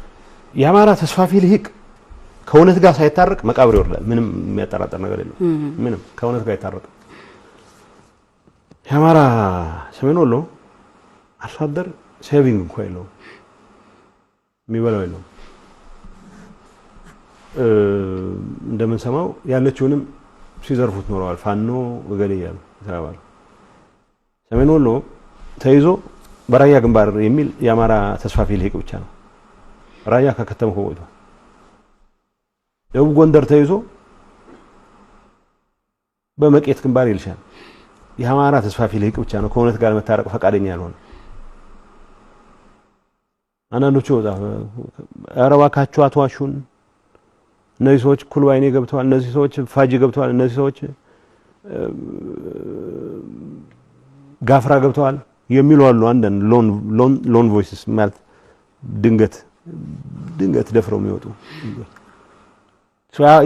S2: የአማራ ተስፋፊ ልሂቅ ከእውነት ጋር ሳይታረቅ መቃብር ይወርዳል። ምንም የሚያጠራጥር ነገር የለም። ምንም ከእውነት ጋር አይታረቅም። የአማራ ሰሜን ወሎ አርሶ አደር saving እንኳ የለውም፣ የሚበላው የለውም። እንደምንሰማው ያለችውንም ሲዘርፉት ኖረዋል። ፋኖ እገሌ እያሉ የተባሉ። ሰሜን ወሎ ተይዞ በራያ ግንባር የሚል የአማራ ተስፋፊ ልሂቅ ብቻ ነው። ራያ ከከተመ ቆይቷል። ደቡብ ጎንደር ተይዞ በመቄት ግንባር ይልሻል። የአማራ ተስፋፊ ልሂቅ ብቻ ነው ከእውነት ጋር መታረቅ ፈቃደኛ ያልሆነ። አንዳንዶቹ ኧረ እባካችሁ አትዋሹን፣ እነዚህ ሰዎች ኩልባይኔ ገብተዋል፣ እነዚህ ሰዎች ፋጂ ገብተዋል፣ እነዚህ ሰዎች ጋፍራ ገብተዋል የሚሉ አሉ። አንዳንድ lone voices ማለት ድንገት ድንገት ደፍረው የሚወጡ።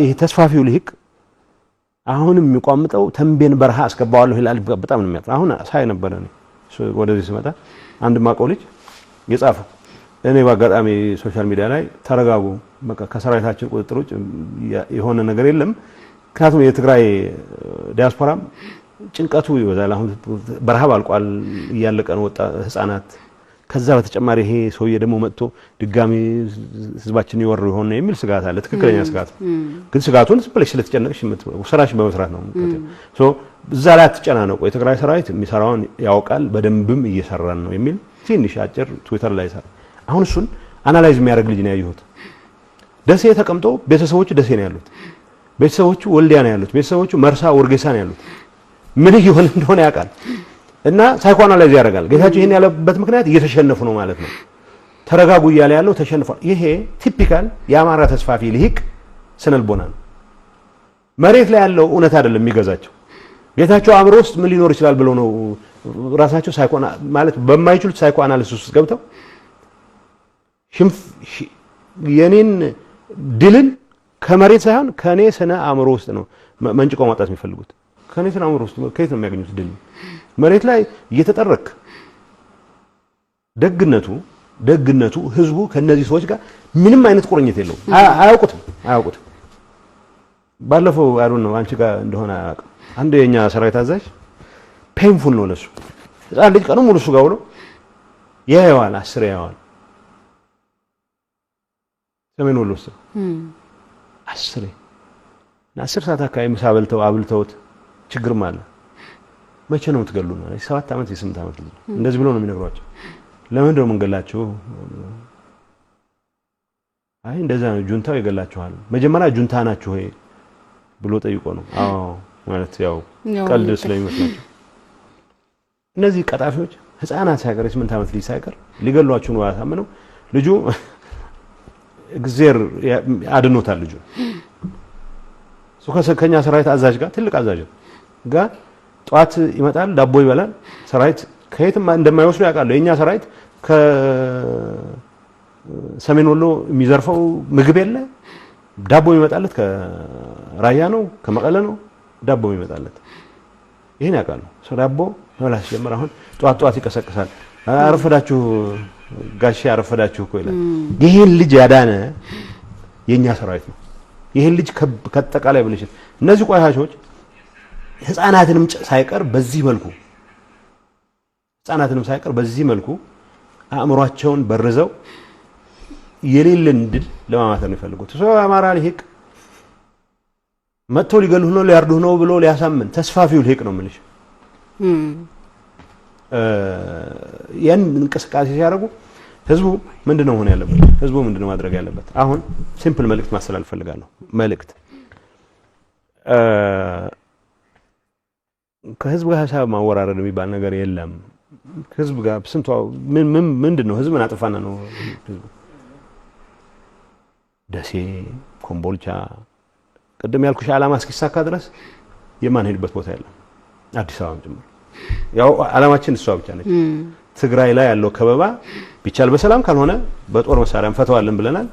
S2: ይሄ ተስፋፊው ልሂቅ አሁንም የሚቋምጠው ተንቤን በረሃ አስገባዋለሁ ይላል። በጣም ነው የሚያጥረው። አሁን ሳይ ነበረ እኔ ወደዚህ ስመጣ አንድ ማውቀው ልጅ የጻፈው። እኔ በአጋጣሚ social media ላይ ተረጋጉ፣ በቃ ከሰራዊታችን ቁጥጥር ውጭ የሆነ ነገር የለም። ምክንያቱም የትግራይ ዲያስፖራም ጭንቀቱ ይበዛል። አሁን በረሃብ አልቋል፣ እያለቀ ነው ወጣ ህፃናት። ከዛ በተጨማሪ ይሄ ሰውዬ ደግሞ መጥቶ ድጋሚ ህዝባችን ይወር ይሆን የሚል ስጋት አለ። ትክክለኛ ስጋት ነው። ግን ስጋቱን ዝም ብለሽ ስለተጨነቅሽ ስራሽን በመስራት ነው። So እዛ ላይ አትጨናነቁ። የትግራይ ሰራዊት የሚሰራውን ያውቃል፣ በደንብም እየሰራን ነው የሚል ትንሽ አጭር ትዊተር ላይ ይሰራ። አሁን እሱን analyze የሚያደርግ ልጅ ነው ያየሁት። ደሴ ተቀምጦ፣ ቤተሰቦቹ ደሴ ነው ያሉት፣ ቤተሰቦቹ ወልዲያ ነው ያሉት፣ ቤተሰቦቹ መርሳ ወርጌሳ ነው ያሉት። ምን እየሆነ እንደሆነ ያውቃል እና psychoanalyze ያደርጋል። ጌታቸው ይሄን ያለበት ምክንያት እየተሸነፉ ነው ማለት ነው። ተረጋጉ እያለ ያለው ተሸንፏል። ይሄ typical የአማራ ተስፋፊ ልሂቅ ስነልቦና ነው። መሬት ላይ ያለው እውነት አይደለም የሚገዛቸው። ጌታቸው አእምሮ ውስጥ ምን ሊኖር ይችላል ብለው ነው ራሳቸው ሳይኮ ማለት በማይችሉት psychoanalysis ውስጥ ገብተው የኔን ድልን ከመሬት ሳይሆን ከኔ ስነ አእምሮ ውስጥ ነው መንጭቆ ማውጣት የሚፈልጉት። ከኔ ስነ አእምሮ ውስጥ ከየት ነው የሚያገኙት ድል? መሬት ላይ እየተጠረክ ደግነቱ ደግነቱ ህዝቡ ከነዚህ ሰዎች ጋር ምንም አይነት ቁርኝት የለውም። አያውቁትም አያውቁትም። ባለፈው አሩን ነው አንቺ ጋር እንደሆነ አያውቅም። አንድ የኛ ሰራዊት አዛዥ painful ነው ለሱ። ህፃን ልጅ ቀኑ ሙሉ እሱ ጋር ውሎ ያየዋል፣ አስር ያየዋል። ሰሜን ወሎ ውስጥ አስሬ እና 10 ሰዓት አካባቢ ምሳ በልተው አብልተውት ችግርም አለ። መቼ ነው የምትገሉን? የ7 ዓመት የ8 ዓመት ልጅ እንደዚህ ብሎ ነው የሚነግሯቸው። ለምንድን ነው የምንገላችሁ? አይ እንደዛ ነው፣ ጁንታው ይገላችኋል። መጀመሪያ ጁንታ ናችሁ ወይ ብሎ ጠይቆ ነው። አዎ ማለት ያው ቀልድ ስለሚመስላቸው እነዚህ ቀጣፊዎች ህፃናት ሳይቀር የ8 ዓመት ልጅ ሳይቀር ሊገሏችሁ ነው ያሳምነው። ልጁ እግዜር አድኖታል። ልጁ ከኛ ሰራዊት አዛዥ ጋር፣ ትልቅ አዛዥ ጋር ጠዋት ይመጣል፣ ዳቦ ይበላል። ሰራዊት ከየትም እንደማይወስዱ ያውቃሉ። የኛ ሰራዊት ከሰሜን ወሎ የሚዘርፈው ምግብ የለ፣ ዳቦ የሚመጣለት ከራያ ነው፣ ከመቀለ ነው። ዳቦ የሚመጣለት። ይህን ያውቃሉ። ሰው ዳቦ መብላት ሲጀምር አሁን ጠዋት ጠዋት ይቀሰቅሳል። አረፈዳችሁ ጋሼ አረፈዳችሁ እኮ ይላል። ይህን ልጅ ያዳነ የእኛ ሰራዊት ነው። ይህን ልጅ ከጠቃላይ ብልሽት እነዚህ ቆሻሾች ህፃናትንም ሳይቀር በዚህ መልኩ ህፃናትንም ሳይቀር በዚህ መልኩ አእምሯቸውን በርዘው የሌለን ድል ለማማተር ነው የሚፈልጉት። ሰው የአማራ ልሂቅ መጥቶ ሊገሉህ ነው ሊያርዱህ ነው ብሎ ሊያሳምን ተስፋፊው ልሂቅ ነው የምልሽ። ያን እንቅስቃሴ ሲያደርጉ ህዝቡ ምንድነው መሆን ያለበት? ህዝቡ ምንድነው ማድረግ ያለበት? አሁን simple መልእክት ማስተላለፍ ፈልጋለሁ። መልእክት ከህዝብ ጋር ሂሳብ ማወራረድ የሚባል ነገር የለም። ህዝብ ጋር ስንቷ ምን ምንድን ነው ህዝብን አጥፋና ነው ህዝቡ ደሴ፣ ኮምቦልቻ ቅድም ያልኩሽ ዓላማ እስኪሳካ ድረስ የማንሄድበት ቦታ የለም። አዲስ አበባም ጭምር ያው ዓላማችን እሷ ብቻ ነች። ትግራይ ላይ ያለው ከበባ ቢቻል በሰላም ካልሆነ በጦር መሳሪያ እንፈተዋለን ብለናል።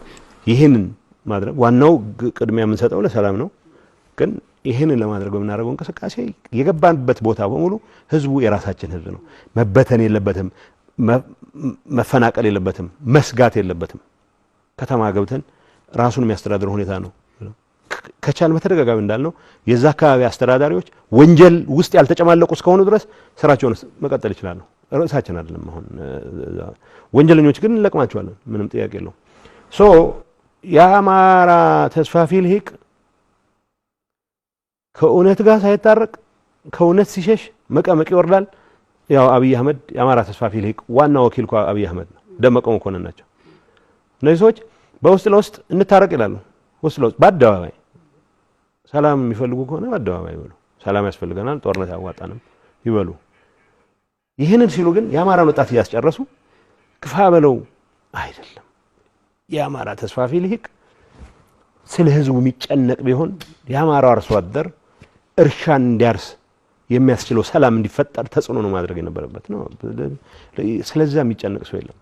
S2: ይህንን ማድረግ ዋናው ቅድሚያ የምንሰጠው ለሰላም ነው። ግን ይህንን ለማድረግ በምናደርገው እንቅስቃሴ የገባንበት ቦታ በሙሉ ህዝቡ የራሳችን ህዝብ ነው። መበተን የለበትም፣ መፈናቀል የለበትም፣ መስጋት የለበትም። ከተማ ገብተን ራሱን የሚያስተዳድረው ሁኔታ ነው። ከቻል በተደጋጋሚ እንዳልነው የዛ አካባቢ አስተዳዳሪዎች ወንጀል ውስጥ ያልተጨማለቁ እስከሆኑ ድረስ ስራቸውን መቀጠል ይችላሉ። ርዕሳችን አይደለም አሁን። ወንጀለኞች ግን እንለቅማቸዋለን፣ ምንም ጥያቄ የለውም። So የአማራ ተስፋፊ ልሂቅ ከእውነት ጋር ሳይታረቅ ከእውነት ሲሸሽ መቀመቅ ይወርዳል። ያው አብይ አህመድ የአማራ ተስፋፊ ልሂቅ ዋና ወኪል እኮ አብይ አህመድ ነው፣ ደመቀ መኮንን ናቸው። እነዚህ ሰዎች በውስጥ ለውስጥ እንታረቅ ይላሉ። ውስጥ ለውስጥ በአደባባይ ሰላም የሚፈልጉ ከሆነ በአደባባይ ይበሉ። ሰላም ያስፈልገናል፣ ጦርነት አያዋጣንም ይበሉ። ይህንን ሲሉ ግን የአማራን ወጣት እያስጨረሱ ግፋ በለው አይደለም። የአማራ ተስፋፊ ልሂቅ ስለ ህዝቡ የሚጨነቅ ቢሆን የአማራው አርሶ አደር እርሻን እንዲያርስ የሚያስችለው ሰላም እንዲፈጠር ተጽዕኖ ነው ማድረግ የነበረበት ነው። ስለዛ የሚጨነቅ ሰው የለም።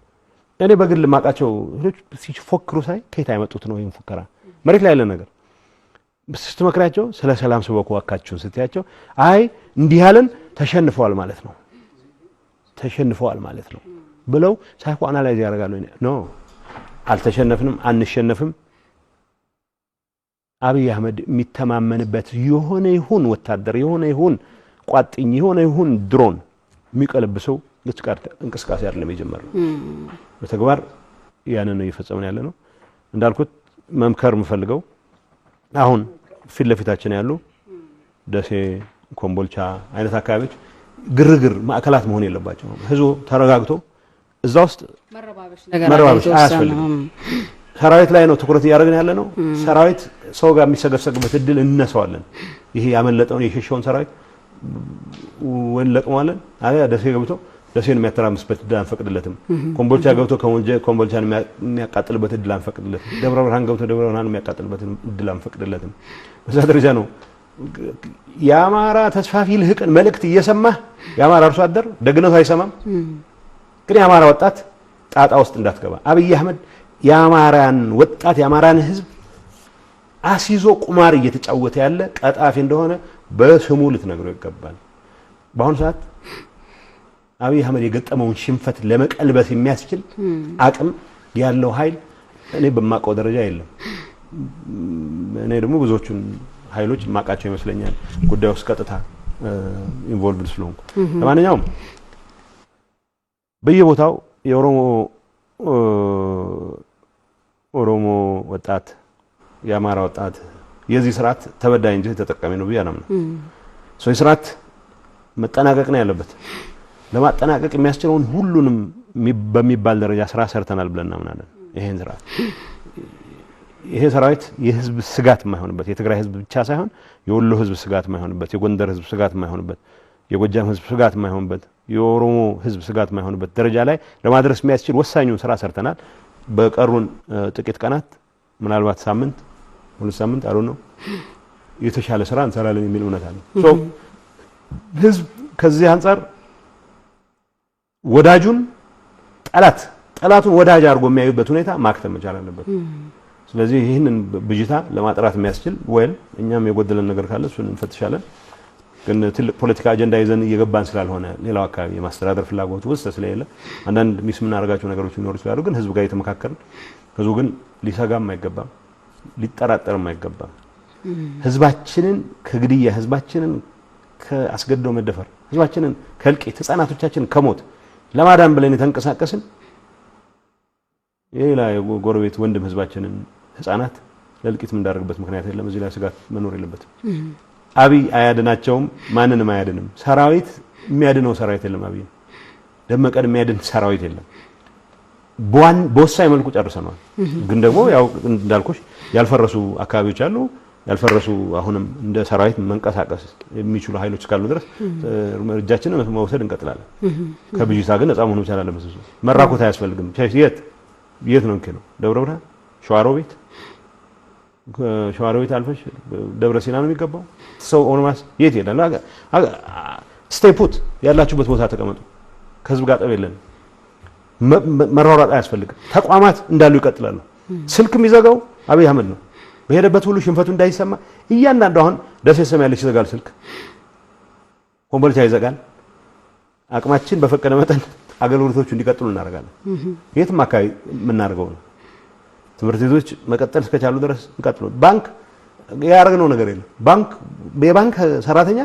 S2: እኔ በግል ማቃቸው ልጆች ሲፎክሩ ሳይ ከየት አይመጡት ነው ይሄን ፉከራ? መሬት ላይ ያለ ነገር ስትመክራቸው ስለ ሰላም ስበኩ እባካችሁን ስትያቸው አይ እንዲህ ያለን ተሸንፈዋል ማለት ነው ተሸንፈዋል ማለት ነው ብለው psychoanalyze ያደርጋሉ። No አልተሸነፍንም፣ አንሸነፍም። አብይ አህመድ የሚተማመንበት የሆነ ይሁን ወታደር የሆነ ይሁን ቋጥኝ የሆነ ይሁን ድሮን የሚቀለብሰው እንቅስቃሴ አይደለም የጀመርነው። በተግባር ያንን ነው እየፈጸምን ያለ ነው። እንዳልኩት መምከር የምፈልገው አሁን ፊት ለፊታችን ያሉ ደሴ፣ ኮምቦልቻ አይነት አካባቢዎች ግርግር ማዕከላት መሆን የለባቸውም። ህዝቡ ተረጋግቶ እዛ ውስጥ መረባበሽ አያስፈልግም። ሰራዊት ላይ ነው ትኩረት እያደረግን ያለ ነው። ሰራዊት ሰው ጋር የሚሰገሰግበት እድል እነሰዋለን። ይሄ ያመለጠውን የሸሸውን ሰራዊት ወይ እንለቅመዋለን። አያ ደሴ ገብቶ ደሴን የሚያተራምስበት እድል አንፈቅድለትም። ኮምቦልቻ ገብቶ ኮምቦልቻን የሚያቃጥልበት እድል አንፈቅድለትም። ደብረ ብርሃን ገብቶ ደብረ ብርሃን የሚያቃጥልበት እድል አንፈቅድለትም። በዛ ደረጃ ነው የአማራ ተስፋፊ ልህቅን መልእክት እየሰማህ የአማራ አርሶ አደር ደግነቱ አይሰማም። ግን የአማራ ወጣት ጣጣ ውስጥ እንዳትገባ አብይ አህመድ የአማራን ወጣት የአማራን ህዝብ አስይዞ ቁማር እየተጫወተ ያለ ቀጣፊ እንደሆነ በስሙ ልትነግረው ይገባል። በአሁኑ ሰዓት አብይ አህመድ የገጠመውን ሽንፈት ለመቀልበስ የሚያስችል አቅም ያለው ኃይል እኔ በማውቀው ደረጃ የለም። እኔ ደግሞ ብዙዎቹን ኃይሎች ማቃቸው ይመስለኛል ጉዳይ ውስጥ ቀጥታ involved ስለሆንኩ። ለማንኛውም በየቦታው የኦሮሞ ኦሮሞ ወጣት የአማራ ወጣት የዚህ ስርዓት ተበዳይ እንጂ ተጠቃሚ ነው ብዬ አላምንም። So የስርዓት መጠናቀቅ ነው ያለበት። ለማጠናቀቅ የሚያስችለውን ሁሉንም በሚባል ደረጃ ስራ ሰርተናል ብለን እናምናለን። ይሄን ስርዓት ይሄ ሰራዊት የህዝብ ስጋት የማይሆንበት የትግራይ ህዝብ ብቻ ሳይሆን የወሎ ህዝብ ስጋት የማይሆንበት፣ የጎንደር ህዝብ ስጋት የማይሆንበት፣ የጎጃም ህዝብ ስጋት የማይሆንበት፣ የኦሮሞ ህዝብ ስጋት የማይሆንበት ደረጃ ላይ ለማድረስ የሚያስችል ወሳኙን ስራ ሰርተናል። በቀሩን ጥቂት ቀናት ምናልባት ሳምንት፣ ሁለት ሳምንት አሉ ነው የተሻለ ስራ እንሰራለን የሚል እምነት አለ። So ህዝብ ከዚህ አንጻር ወዳጁን ጠላት ጠላቱን ወዳጅ አድርጎ የሚያዩበት ሁኔታ ማክተም መቻል አለበት። ስለዚህ ይህንን ብዥታ ለማጥራት የሚያስችል well እኛም የጎደለን ነገር ካለ እሱን እንፈትሻለን። ግን ትልቅ ፖለቲካ አጀንዳ ይዘን እየገባን ስላልሆነ፣ ሌላው አካባቢ የማስተዳደር ፍላጎት ውስጥ ስለሌለ አንዳንድ miss የምናደርጋቸው ነገሮች ሊኖሩ ይችላሉ። ግን ህዝብ ጋር እየተመካከርን፣ ህዝቡ ግን ሊሰጋም አይገባም፣ ሊጠራጠርም አይገባም። ህዝባችንን ከግድያ፣ ህዝባችንን ከአስገድዶ መደፈር፣ ህዝባችንን ከእልቂት፣ ህጻናቶቻችንን ከሞት ለማዳን ብለን የተንቀሳቀስን የሌላ የጎረቤት ወንድም ህዝባችንን ህጻናት ለእልቂት የምንዳርግበት ምክንያት የለም። እዚህ ላይ ስጋት መኖር የለበትም። አብይ አያድናቸውም፣ ማንንም አያድንም። ሰራዊት የሚያድነው ሰራዊት የለም። አብይ ደመቀን የሚያድን ሰራዊት የለም። በወሳኝ መልኩ ጨርሰነዋል። ግን ደግሞ ያው እንዳልኩሽ ያልፈረሱ አካባቢዎች አሉ። ያልፈረሱ አሁንም እንደ ሰራዊት መንቀሳቀስ የሚችሉ ኃይሎች እስካሉ ድረስ እርምጃችንን መውሰድ እንቀጥላለን። ከብዥታ ግን ነፃ መሆን መቻል አለበት። መራኮት አያስፈልግም። የት የት ነው ነው? ደብረ ብርሃን፣ ሸዋሮቢት፣ ሸዋሮቢት አልፈሽ ደብረ ሲና ነው የሚገባው። ሰው en masse የት ይሄዳል? Stay put፣ ያላችሁበት ቦታ ተቀመጡ። ከህዝብ ጋር ጠብ የለንም። መሯሯጥ አያስፈልግም። ተቋማት እንዳሉ ይቀጥላሉ። ስልክ የሚዘጋው አብይ አህመድ ነው። በሄደበት ሁሉ ሽንፈቱ እንዳይሰማ እያንዳንዱ አሁን ደሴ ሰማያለች ይዘጋል ስልክ፣ ኮምቦልቻ ይዘጋል። አቅማችን በፈቀደ መጠን አገልግሎቶቹ እንዲቀጥሉ እናደርጋለን። የትም አካባቢ የምናደርገው ነው። ትምህርት ቤቶች መቀጠል እስከቻሉ ድረስ እንቀጥሉ። ባንክ ያደረግነው ነገር የለም። ባንክ የባንክ ሰራተኛ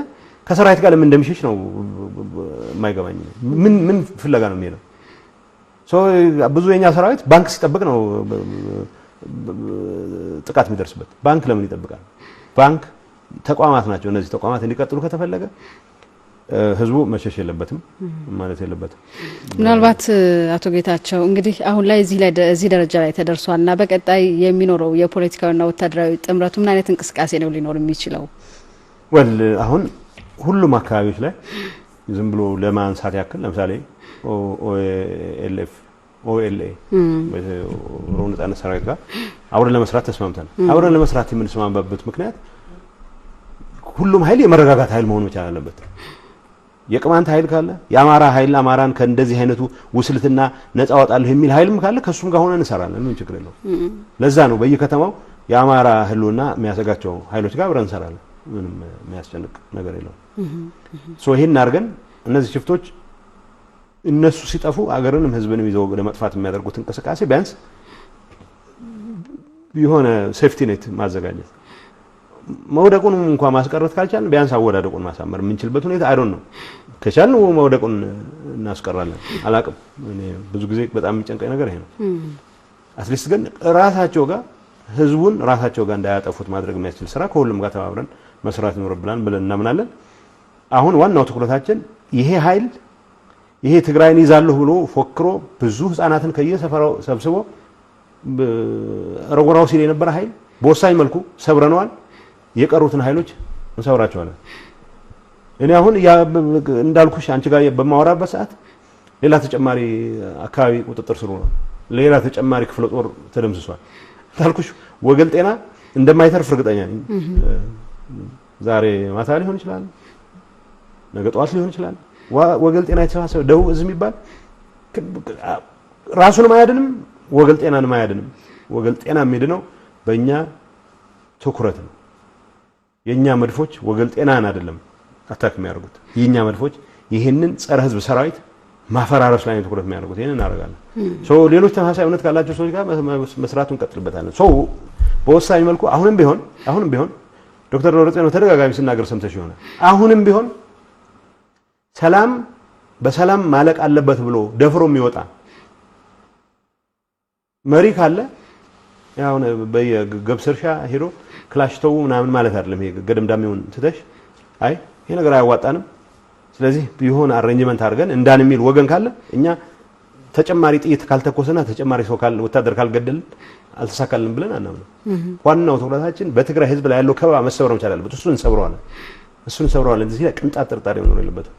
S2: ከሰራዊት ጋር ለምን እንደሚሸሽ ነው የማይገባኝ። ምን ምን ፍለጋ ነው የሚሄደው? ብዙ የኛ ሰራዊት ባንክ ሲጠብቅ ነው ጥቃት የሚደርስበት። ባንክ ለምን ይጠብቃል? ባንክ ተቋማት ናቸው። እነዚህ ተቋማት እንዲቀጥሉ ከተፈለገ ህዝቡ መሸሽ የለበትም ማለት የለበትም።
S1: ምናልባት አቶ ጌታቸው፣ እንግዲህ አሁን ላይ እዚህ ደረጃ ላይ ተደርሷል እና በቀጣይ የሚኖረው የፖለቲካዊና ወታደራዊ ጥምረቱ ምን አይነት እንቅስቃሴ ነው ሊኖር የሚችለው?
S2: Well፣ አሁን ሁሉም አካባቢዎች ላይ ዝም ብሎ ለማንሳት ያክል ለምሳሌ OLF OLA ኦሮሞ ነጻነት ሰራዊት ጋር አብረን ለመስራት ተስማምተናል። አብረን ለመስራት የምንስማማበት ምክንያት ሁሉም ኃይል የመረጋጋት ኃይል መሆን መቻል አለበት። የቅማንት ኃይል ካለ፣ የአማራ ኃይል አማራን ከእንደዚህ አይነቱ ውስልትና ነጻ አወጣለሁ የሚል ኃይልም ካለ ከእሱም ጋር ሆነን እንሰራለን። ምን ችግር የለውም። ለዛ ነው በየከተማው የአማራ ህልውና የሚያሰጋቸው ኃይሎች ጋር አብረን እንሰራለን። ምንም የሚያስጨንቅ ነገር የለውም። So ይሄን አድርገን እነዚህ ሽፍቶች እነሱ ሲጠፉ አገርንም ህዝብንም ይዘው ለመጥፋት የሚያደርጉት እንቅስቃሴ ቢያንስ የሆነ safety net ማዘጋጀት፣ መውደቁንም እንኳን ማስቀረት ካልቻልን ቢያንስ አወዳደቁን ማሳመር የምንችልበት ሁኔታ I don't know። ከቻልን መውደቁን እናስቀራለን። አላቅም፣ እኔ ብዙ ጊዜ በጣም የሚጨንቀኝ ነገር ይሄ ነው። At least ግን ራሳቸው ጋር ህዝቡን ራሳቸው ጋር እንዳያጠፉት ማድረግ የሚያስችል ስራ ከሁሉም ጋር ተባብረን መስራት ይኖርብናል ብለን እናምናለን። አሁን ዋናው ትኩረታችን ይሄ ኃይል፣ ይሄ ትግራይን ይዛለሁ ብሎ ፎክሮ ብዙ ህፃናትን ከየሰፈራው ሰብስቦ ረጎራው ሲል የነበረ ኃይል በወሳኝ መልኩ ሰብረነዋል። የቀሩትን ኃይሎች እንሰብራቸዋለን። እኔ አሁን እንዳልኩሽ አንቺ ጋር በማወራበት ሰዓት ሌላ ተጨማሪ አካባቢ ቁጥጥር ስር ነው። ሌላ ተጨማሪ ክፍለ ጦር ተደምስሷል። እንዳልኩሽ ወገል ጤና እንደማይተርፍ እርግጠኛ ነኝ። ዛሬ ማታ ሊሆን ይችላል፣ ነገ ጠዋት ሊሆን ይችላል። ወገል ጤና የተሰባሰበ ደቡብ እዝ የሚባል ራሱንም አያድንም፣ ወገል ጤናንም አያድንም። ወገል ጤና የሚድነው በእኛ ትኩረት ነው። የእኛ መድፎች ወገል ጤናን አይደለም attack የሚያደርጉት። የእኛ መድፎች ይህንን ጸረ ህዝብ ሰራዊት ማፈራረስ ላይ ነው ትኩረት የሚያደርጉት። ይህንን እናደርጋለን። So ሌሎች ተመሳሳይ እምነት ካላቸው ሰዎች ጋር መስራቱን እንቀጥልበታለን። So በወሳኝ መልኩ አሁንም ቢሆን ዶክተር ደብረጽዮን በተደጋጋሚ ሲናገር ሰምተሽ ይሆናል። አሁንም ቢሆን ሰላም በሰላም ማለቅ አለበት ብሎ ደፍሮ የሚወጣ መሪ ካለ፣ አሁን በየገብስ እርሻ ሄዶ ክላሽ ተው ምናምን ማለት አይደለም። ይሄ ገደምዳሜውን ትተሽ አይ ይሄ ነገር አያዋጣንም፣ ስለዚህ የሆነ arrangement አድርገን እንዳን የሚል ወገን ካለ እኛ ተጨማሪ ጥይት ካልተኮሰና ተጨማሪ ሰው ካል ወታደር ካልገደልን አልተሳካልንም ብለን አናምንም። ዋናው ትኩረታችን በትግራይ ህዝብ ላይ ያለው ከበባ መሰበር መቻል አለበት። እሱን እንሰብረዋለን፣ እሱን እንሰብረዋለን። እዚህ ላይ ቅንጣት ጥርጣሬ መኖር የለበትም።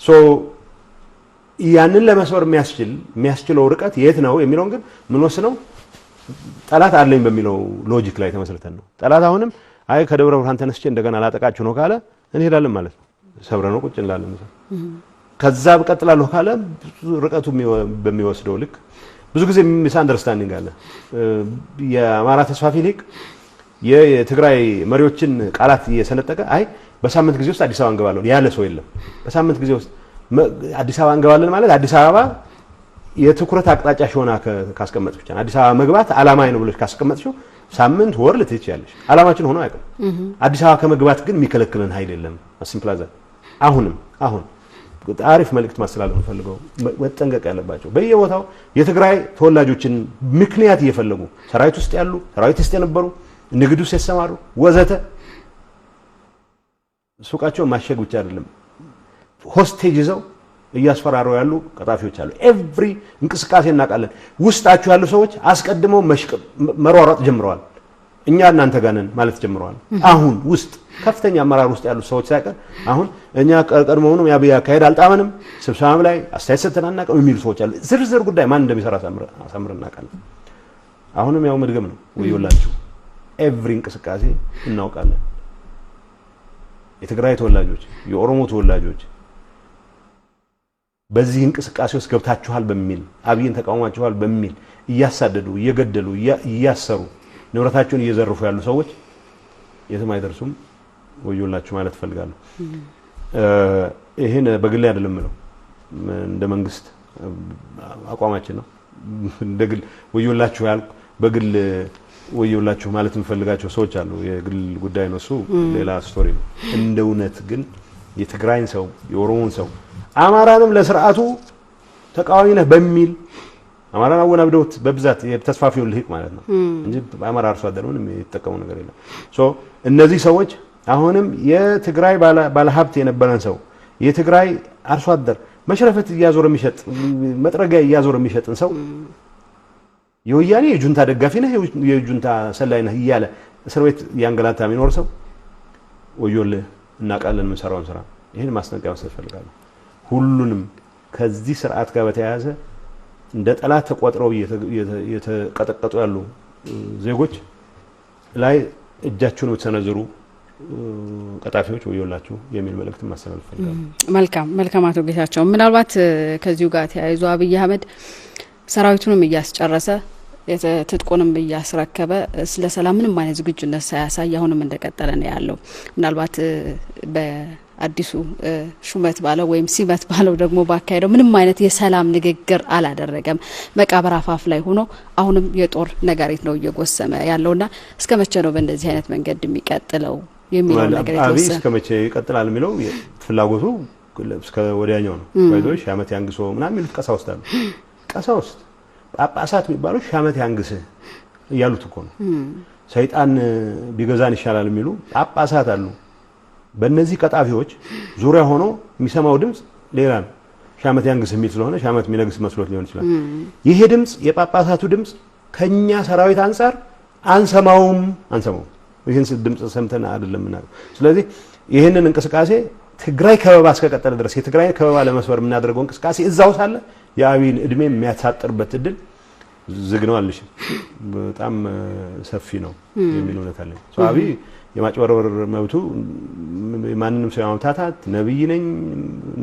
S2: So ያንን ለመስበር የሚያስችለው ርቀት የት ነው የሚለውን ግን የምንወስነው ጠላት አለኝ በሚለው logic ላይ ተመስርተን ነው። ጠላት አሁንም አይ ከደብረ ብርሃን ተነስቼ እንደገና ላጠቃችሁ ነው ካለ እንሄዳለን ማለት ነው። ሰብረነው ቁጭ እንላለን። ከዛ እቀጥላለሁ ካለ ርቀቱ በሚወስደው ልክ ብዙ ጊዜ misunderstanding አለ። የአማራ ተስፋፊ ሊቅ የትግራይ መሪዎችን ቃላት እየሰነጠቀ አይ በሳምንት ጊዜ ውስጥ አዲስ አበባ እንገባለን ያለ ሰው የለም። በሳምንት ጊዜ ውስጥ አዲስ አበባ እንገባለን ማለት አዲስ አበባ የትኩረት አቅጣጫ ሆና ካስቀመጥሽ ብቻ፣ አዲስ አበባ መግባት አላማዬ ነው ብለሽ ካስቀመጥሽው ሳምንት፣ ወር ልትይ ትችያለሽ። አላማችን ሆኖ አያውቅም። አዲስ አበባ ከመግባት ግን የሚከለክለን ኃይል የለም። Simple as that። አሁንም አሁን አሪፍ መልእክት ማስተላለፍ የምፈልገው፣ መጠንቀቅ ያለባቸው በየቦታው የትግራይ ተወላጆችን ምክንያት እየፈለጉ ሰራዊት ውስጥ ያሉ፣ ሰራዊት ውስጥ የነበሩ፣ ንግድ ውስጥ የተሰማሩ ወዘተ ሱቃቸውን ማሸግ ብቻ አይደለም፣ hostage ይዘው እያስፈራሩ ያሉ ቀጣፊዎች አሉ። Every እንቅስቃሴ እናውቃለን። ውስጣችሁ ያሉ ሰዎች አስቀድመው መሯሯጥ ጀምረዋል። እኛ እናንተ ጋር ነን ማለት ጀምረዋል። አሁን ውስጥ ከፍተኛ አመራር ውስጥ ያሉ ሰዎች ሳይቀር አሁን እኛ ቀድሞውንም የአብይ አካሄድ አልጣመንም፣ ስብሰባም ላይ አስተያየት ሰጥተን አናውቅም የሚሉ ሰዎች አሉ። ዝርዝር ጉዳይ ማን እንደሚሰራ አሳምረን እናውቃለን። አሁንም ያው መድገም ነው። ወዮላችሁ። Every እንቅስቃሴ እናውቃለን። የትግራይ ተወላጆች፣ የኦሮሞ ተወላጆች በዚህ እንቅስቃሴ ውስጥ ገብታችኋል በሚል፣ አብይን ተቃውማችኋል በሚል እያሳደዱ፣ እየገደሉ፣ እያሰሩ፣ ንብረታቸውን እየዘረፉ ያሉ ሰዎች የትም አይደርሱም። ወዮላችሁ ማለት እፈልጋለሁ። ይህን በግሌ አይደለም የምለው፣ እንደ መንግስት አቋማችን ነው። እንደ ግል ወዮላችሁ ያልኩ በግል ወዮላችሁ ማለት የምፈልጋቸው ሰዎች አሉ። የግል ጉዳይ ነው እሱ፣ ሌላ story ነው። እንደ እውነት ግን የትግራይን ሰው፣ የኦሮሞን ሰው፣ አማራንም ለስርዓቱ ተቃዋሚ ነህ በሚል አማራን አወናብደውት በብዛት የተስፋፊውን ልሂቅ ማለት ነው እንጂ አማራ አርሶ አደር ምንም የተጠቀሙ ነገር የለም። So እነዚህ ሰዎች አሁንም የትግራይ ባለሀብት የነበረን ሰው፣ የትግራይ አርሶ አደር፣ መሽረፈት እያዞረ የሚሸጥ፣ መጥረጊያ እያዞረ የሚሸጥን ሰው የወያኔ የጁንታ ደጋፊ ነህ፣ የጁንታ ሰላይ ነህ እያለ እስር ቤት እያንገላታ የሚኖር ሰው ወዮልህ፣ እናውቃለን የምንሰራውን ስራ። ይህን ማስጠንቀቂያ መስጠት እፈልጋለሁ። ሁሉንም ከዚህ ስርዓት ጋር በተያያዘ እንደ ጠላት ተቆጥረው እየተቀጠቀጡ ያሉ ዜጎች ላይ እጃችሁን የምትሰነዝሩ ቀጣፊዎች ወዮላችሁ የሚል መልእክት ማስተላለፍ እፈልጋለሁ።
S1: መልካም መልካም። አቶ ጌታቸው፣ ምናልባት ከዚሁ ጋር ተያይዞ አብይ አህመድ ሰራዊቱንም እያስጨረሰ ትጥቁንም እያስረከበ ስለ ሰላም ምንም አይነት ዝግጁነት ሳያሳይ አሁንም እንደቀጠለ ነው ያለው። ምናልባት በአዲሱ ሹመት ባለው ወይም ሲመት ባለው ደግሞ ባካሄደው ምንም አይነት የሰላም ንግግር አላደረገም። መቃብር አፋፍ ላይ ሆኖ አሁንም የጦር ነጋሪት ነው እየጎሰመ ያለውና እስከ መቼ ነው በእንደዚህ አይነት መንገድ የሚቀጥለው የሚለው ነገር
S2: አብይ እስከ መቼ ይቀጥላል የሚለው ፍላጎቱ እስከ ወዲያኛው ነው። ባይዞ ሺህ ዓመት ያንግሶ ምናምን የሚሉት ቀሳውስት አሉ። ቀሳውስት ጳጳሳት የሚባሉ ሺህ ዓመት ያንግስህ እያሉት እኮ ነው። ሰይጣን ቢገዛን ይሻላል የሚሉ ጳጳሳት አሉ። በእነዚህ ቀጣፊዎች ዙሪያ ሆኖ የሚሰማው ድምፅ ሌላ ነው። ሺህ ዓመት ያንግስህ የሚል ስለሆነ ሺህ ዓመት የሚነግስ መስሎት ሊሆን ይችላል። ይሄ ድምፅ፣ የጳጳሳቱ ድምፅ ከኛ ሰራዊት አንጻር አንሰማውም አንሰማውም። ይህን ድምፅ ሰምተን አይደለም የምናውቀው። ስለዚህ ይህንን እንቅስቃሴ ትግራይ ከበባ እስከቀጠለ ድረስ የትግራይ ከበባ ለመስበር የምናደርገው እንቅስቃሴ እዛው ሳለ የአብይን እድሜ የሚያሳጥርበት እድል ዝግ ነው አልሽም፣ በጣም ሰፊ ነው የሚል እውነት አለኝ። አብይ የማጭበርበር መብቱ፣ ማንንም ሰው የማምታታት፣ ነብይ ነኝ፣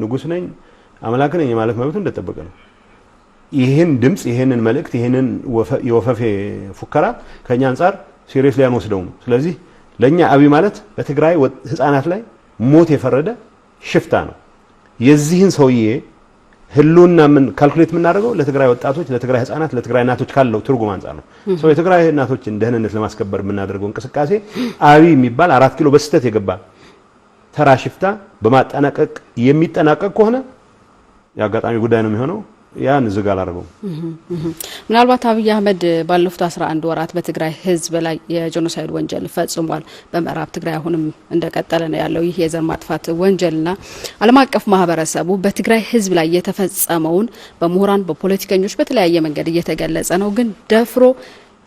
S2: ንጉስ ነኝ፣ አምላክ ነኝ የማለት መብቱ እንደጠበቀ ነው። ይህን ድምፅ፣ ይህንን መልእክት፣ ይህንን የወፈፌ ፉከራ ከኛ አንጻር seriously አንወስደውም። ስለዚህ ለእኛ አብይ ማለት በትግራይ ህፃናት ላይ ሞት የፈረደ ሽፍታ ነው። የዚህን ሰውዬ ህልውና ምን calculate የምናደርገው ለትግራይ ወጣቶች፣ ለትግራይ ህፃናት፣ ለትግራይ እናቶች ካለው ትርጉም አንጻር ነው። So የትግራይ እናቶችን ደህንነት ለማስከበር የምናደርገው እንቅስቃሴ አብይ የሚባል 4 ኪሎ በስህተት የገባ ተራ ሽፍታ በማጠናቀቅ የሚጠናቀቅ ከሆነ የአጋጣሚ ጉዳይ ነው የሚሆነው። ያን ዝግ አላደርገውም።
S1: ምናልባት አብይ አህመድ ባለፉት 11 ወራት በትግራይ ህዝብ ላይ የ genocide ወንጀል ፈጽሟል። በምዕራብ ትግራይ አሁንም እንደቀጠለ ነው ያለው ይህ የዘር ማጥፋት ወንጀልና ዓለም አቀፍ ማህበረሰቡ በትግራይ ህዝብ ላይ የተፈጸመውን በምሁራን፣ በፖለቲከኞች በተለያየ መንገድ እየተገለጸ ነው። ግን ደፍሮ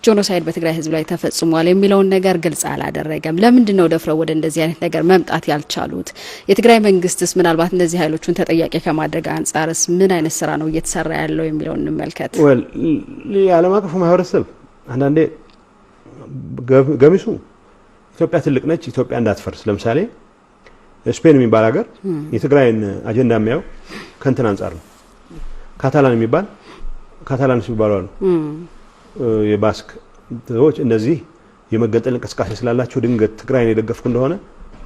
S1: genocide በትግራይ ህዝብ ላይ ተፈጽሟል የሚለውን ነገር ግልጽ አላደረገም። ለምንድን ነው ደፍረው ወደ እንደዚህ አይነት ነገር መምጣት ያልቻሉት? የትግራይ መንግስትስ ምናልባት እነዚህ ኃይሎቹን ተጠያቂ ከማድረግ አንጻርስ ምን አይነት ስራ ነው እየተሰራ ያለው የሚለውን እንመልከት።
S2: የዓለም አቀፉ ማህበረሰብ አንዳንዴ ገሚሱ ኢትዮጵያ ትልቅ ነች፣ ኢትዮጵያ እንዳትፈርስ። ለምሳሌ ስፔን የሚባል ሀገር የትግራይን አጀንዳ የሚያየው ከእንትን አንጻር ነው። ካታላን የሚባል Catalans የሚባሉ አሉ፣ የባስክ ሰዎች። እነዚህ የመገንጠል እንቅስቃሴ ስላላቸው ድንገት ትግራይን የደገፍኩ እንደሆነ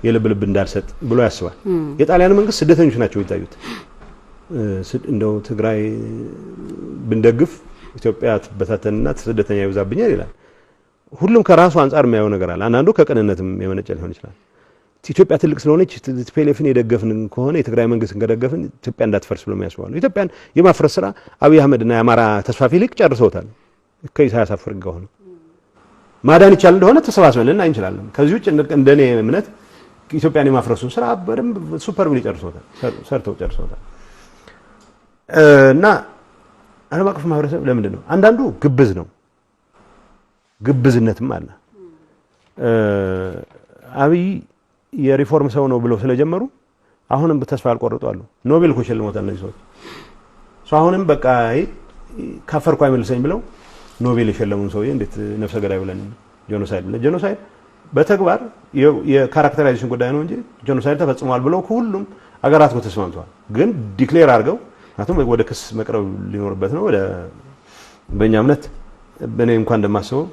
S2: የልብ ልብ እንዳልሰጥ ብሎ ያስባል። የጣሊያን መንግስት ስደተኞች ናቸው የሚታዩት። እንደው ትግራይ ብንደግፍ ኢትዮጵያ ትበታተንና ስደተኛ ይበዛብኛል ይላል። ሁሉም ከራሱ አንጻር የሚያየው ነገር አለ። አንዳንዱ ከቅንነትም የመነጨ ሊሆን ይችላል። ኢትዮጵያ ትልቅ ስለሆነች TPLF ን የደገፍን ከሆነ፣ የትግራይ መንግስትን ከደገፍን ኢትዮጵያ እንዳትፈርስ ብሎ የሚያስቡ አሉ። ኢትዮጵያን የማፍረስ ስራ አብይ አህመድና የአማራ ተስፋፊ ሊቅ ጨርሰውታል። ከኢሳያስ አፈወርቂ ጋር ሆነው ማዳን ይቻል እንደሆነ ተሰባስበን ልናይ እንችላለን። ከዚህ ውጭ እንደኔ እምነት ኢትዮጵያን የማፍረሱን ስራ በደንብ superbly ጨርሰውታል፣ ሰርተው ጨርሰውታል። እና ዓለም አቀፍ ማህበረሰብ ለምንድን ነው አንዳንዱ ግብዝ ነው፣ ግብዝነትም አለ። አብይ የሪፎርም ሰው ነው ብለው ስለጀመሩ አሁንም ተስፋ ያልቆረጡ አሉ። ኖቤል እኮ ሸልሞታል እነዚህ ሰዎች። አሁንም በቃ ካፈርኩ አይመልሰኝ ብለው ኖቤል የሸለሙን ሰውዬ እንዴት ነፍሰ ገዳይ ብለን genocide ብለን፣ genocide በተግባር የ characterization ጉዳይ ነው እንጂ genocide ተፈጽሟል ብለው ከሁሉም አገራት እኮ ተስማምተዋል። ግን declare አድርገው ምክንያቱም ወደ ክስ መቅረብ ሊኖርበት ነው። ወደ በእኛ እምነት በእኔ እንኳን እንደማስበው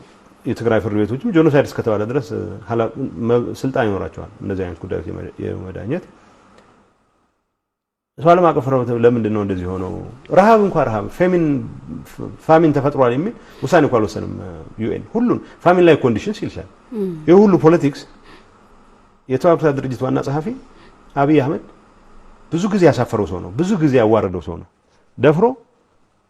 S2: የትግራይ ፍርድ ቤቶችም genocide እስከተባለ ድረስ ስልጣን ይኖራቸዋል እነዚህ አይነት ጉዳዮች የመዳኘት። ሰው ዓለም አቀፍ ህብረተሰብ ለምንድን ነው እንደዚህ ሆነው? ረሃብ እንኳን ረሃብ famine ተፈጥሯል የሚል ውሳኔ እንኳን አልወሰንም UN። ሁሉን famine like conditions ይልሻል። ይህ ሁሉ politics የተባበሩት ድርጅት ዋና ጸሐፊ አብይ አህመድ ብዙ ጊዜ ያሳፈረው ሰው ነው። ብዙ ጊዜ ያዋረደው ሰው ነው። ደፍሮ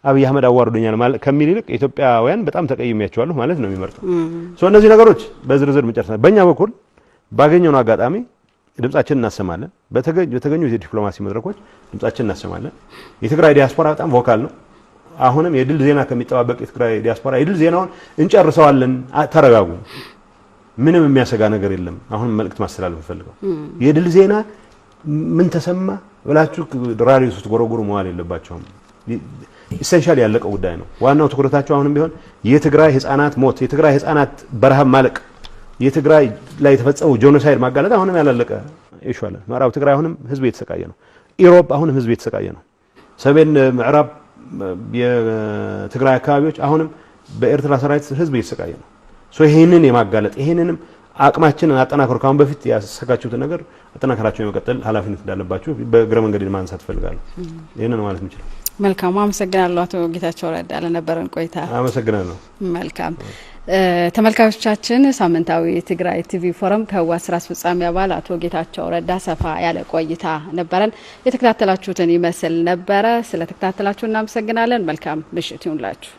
S2: አብይ አህመድ አዋርዶኛል ማለት ከሚል ይልቅ ኢትዮጵያውያን በጣም ተቀይሜያቸዋለሁ ማለት ነው የሚመርጠው። So እነዚህ ነገሮች በዝርዝር መጨረስ፣ በእኛ በኩል ባገኘነው አጋጣሚ ድምጻችንን እናሰማለን። በተገኙ የዲፕሎማሲ መድረኮች ድምጻችንን እናሰማለን። የትግራይ ዲያስፖራ በጣም vocal ነው። አሁንም የድል ዜና ከሚጠባበቅ የትግራይ ዲያስፖራ የድል ዜናውን እንጨርሰዋለን፣ ተረጋጉ፣ ምንም የሚያሰጋ ነገር የለም። አሁንም መልእክት ማስተላለፍ ፈልገው የድል ዜና ምን ተሰማ ብላችሁ ራዲዮ ስትጎረጉሩ መዋል የለባቸውም። Essential ያለቀው ጉዳይ ነው። ዋናው ትኩረታቸው አሁንም ቢሆን የትግራይ ህፃናት ሞት፣ የትግራይ ህፃናት በረሃብ ማለቅ፣ የትግራይ ላይ የተፈጸመው genocide ማጋለጥ አሁንም ያላለቀ issue አለ። ምዕራብ ትግራይ አሁንም ህዝብ እየተሰቃየ ነው። ኢሮብ አሁንም ህዝብ እየተሰቃየ ነው። ሰሜን ምዕራብ የትግራይ አካባቢዎች አሁንም በኤርትራ ሰራዊት ህዝብ እየተሰቃየ ነው። So ይሄንን የማጋለጥ ይሄንንም አቅማችንን አጠናክሮ ካሁን በፊት ያሰካችሁትን ነገር አጠናክራችሁ የመቀጠል ኃላፊነት እንዳለባችሁ በእግረ መንገድ ማንሳት እፈልጋለሁ። ይህንን ማለት የምችለው።
S1: መልካም፣ አመሰግናለሁ አቶ ጌታቸው ረዳ ለነበረን ቆይታ።
S2: አመሰግናለሁ።
S1: መልካም፣ ተመልካቾቻችን፣ ሳምንታዊ የትግራይ ቲቪ ፎረም ከህወሓት ስራ አስፈጻሚ አባል አቶ ጌታቸው ረዳ ሰፋ ያለ ቆይታ ነበረን። የተከታተላችሁትን ይመስል ነበረ። ስለተከታተላችሁ እናመሰግናለን። መልካም ምሽት ይሁንላችሁ።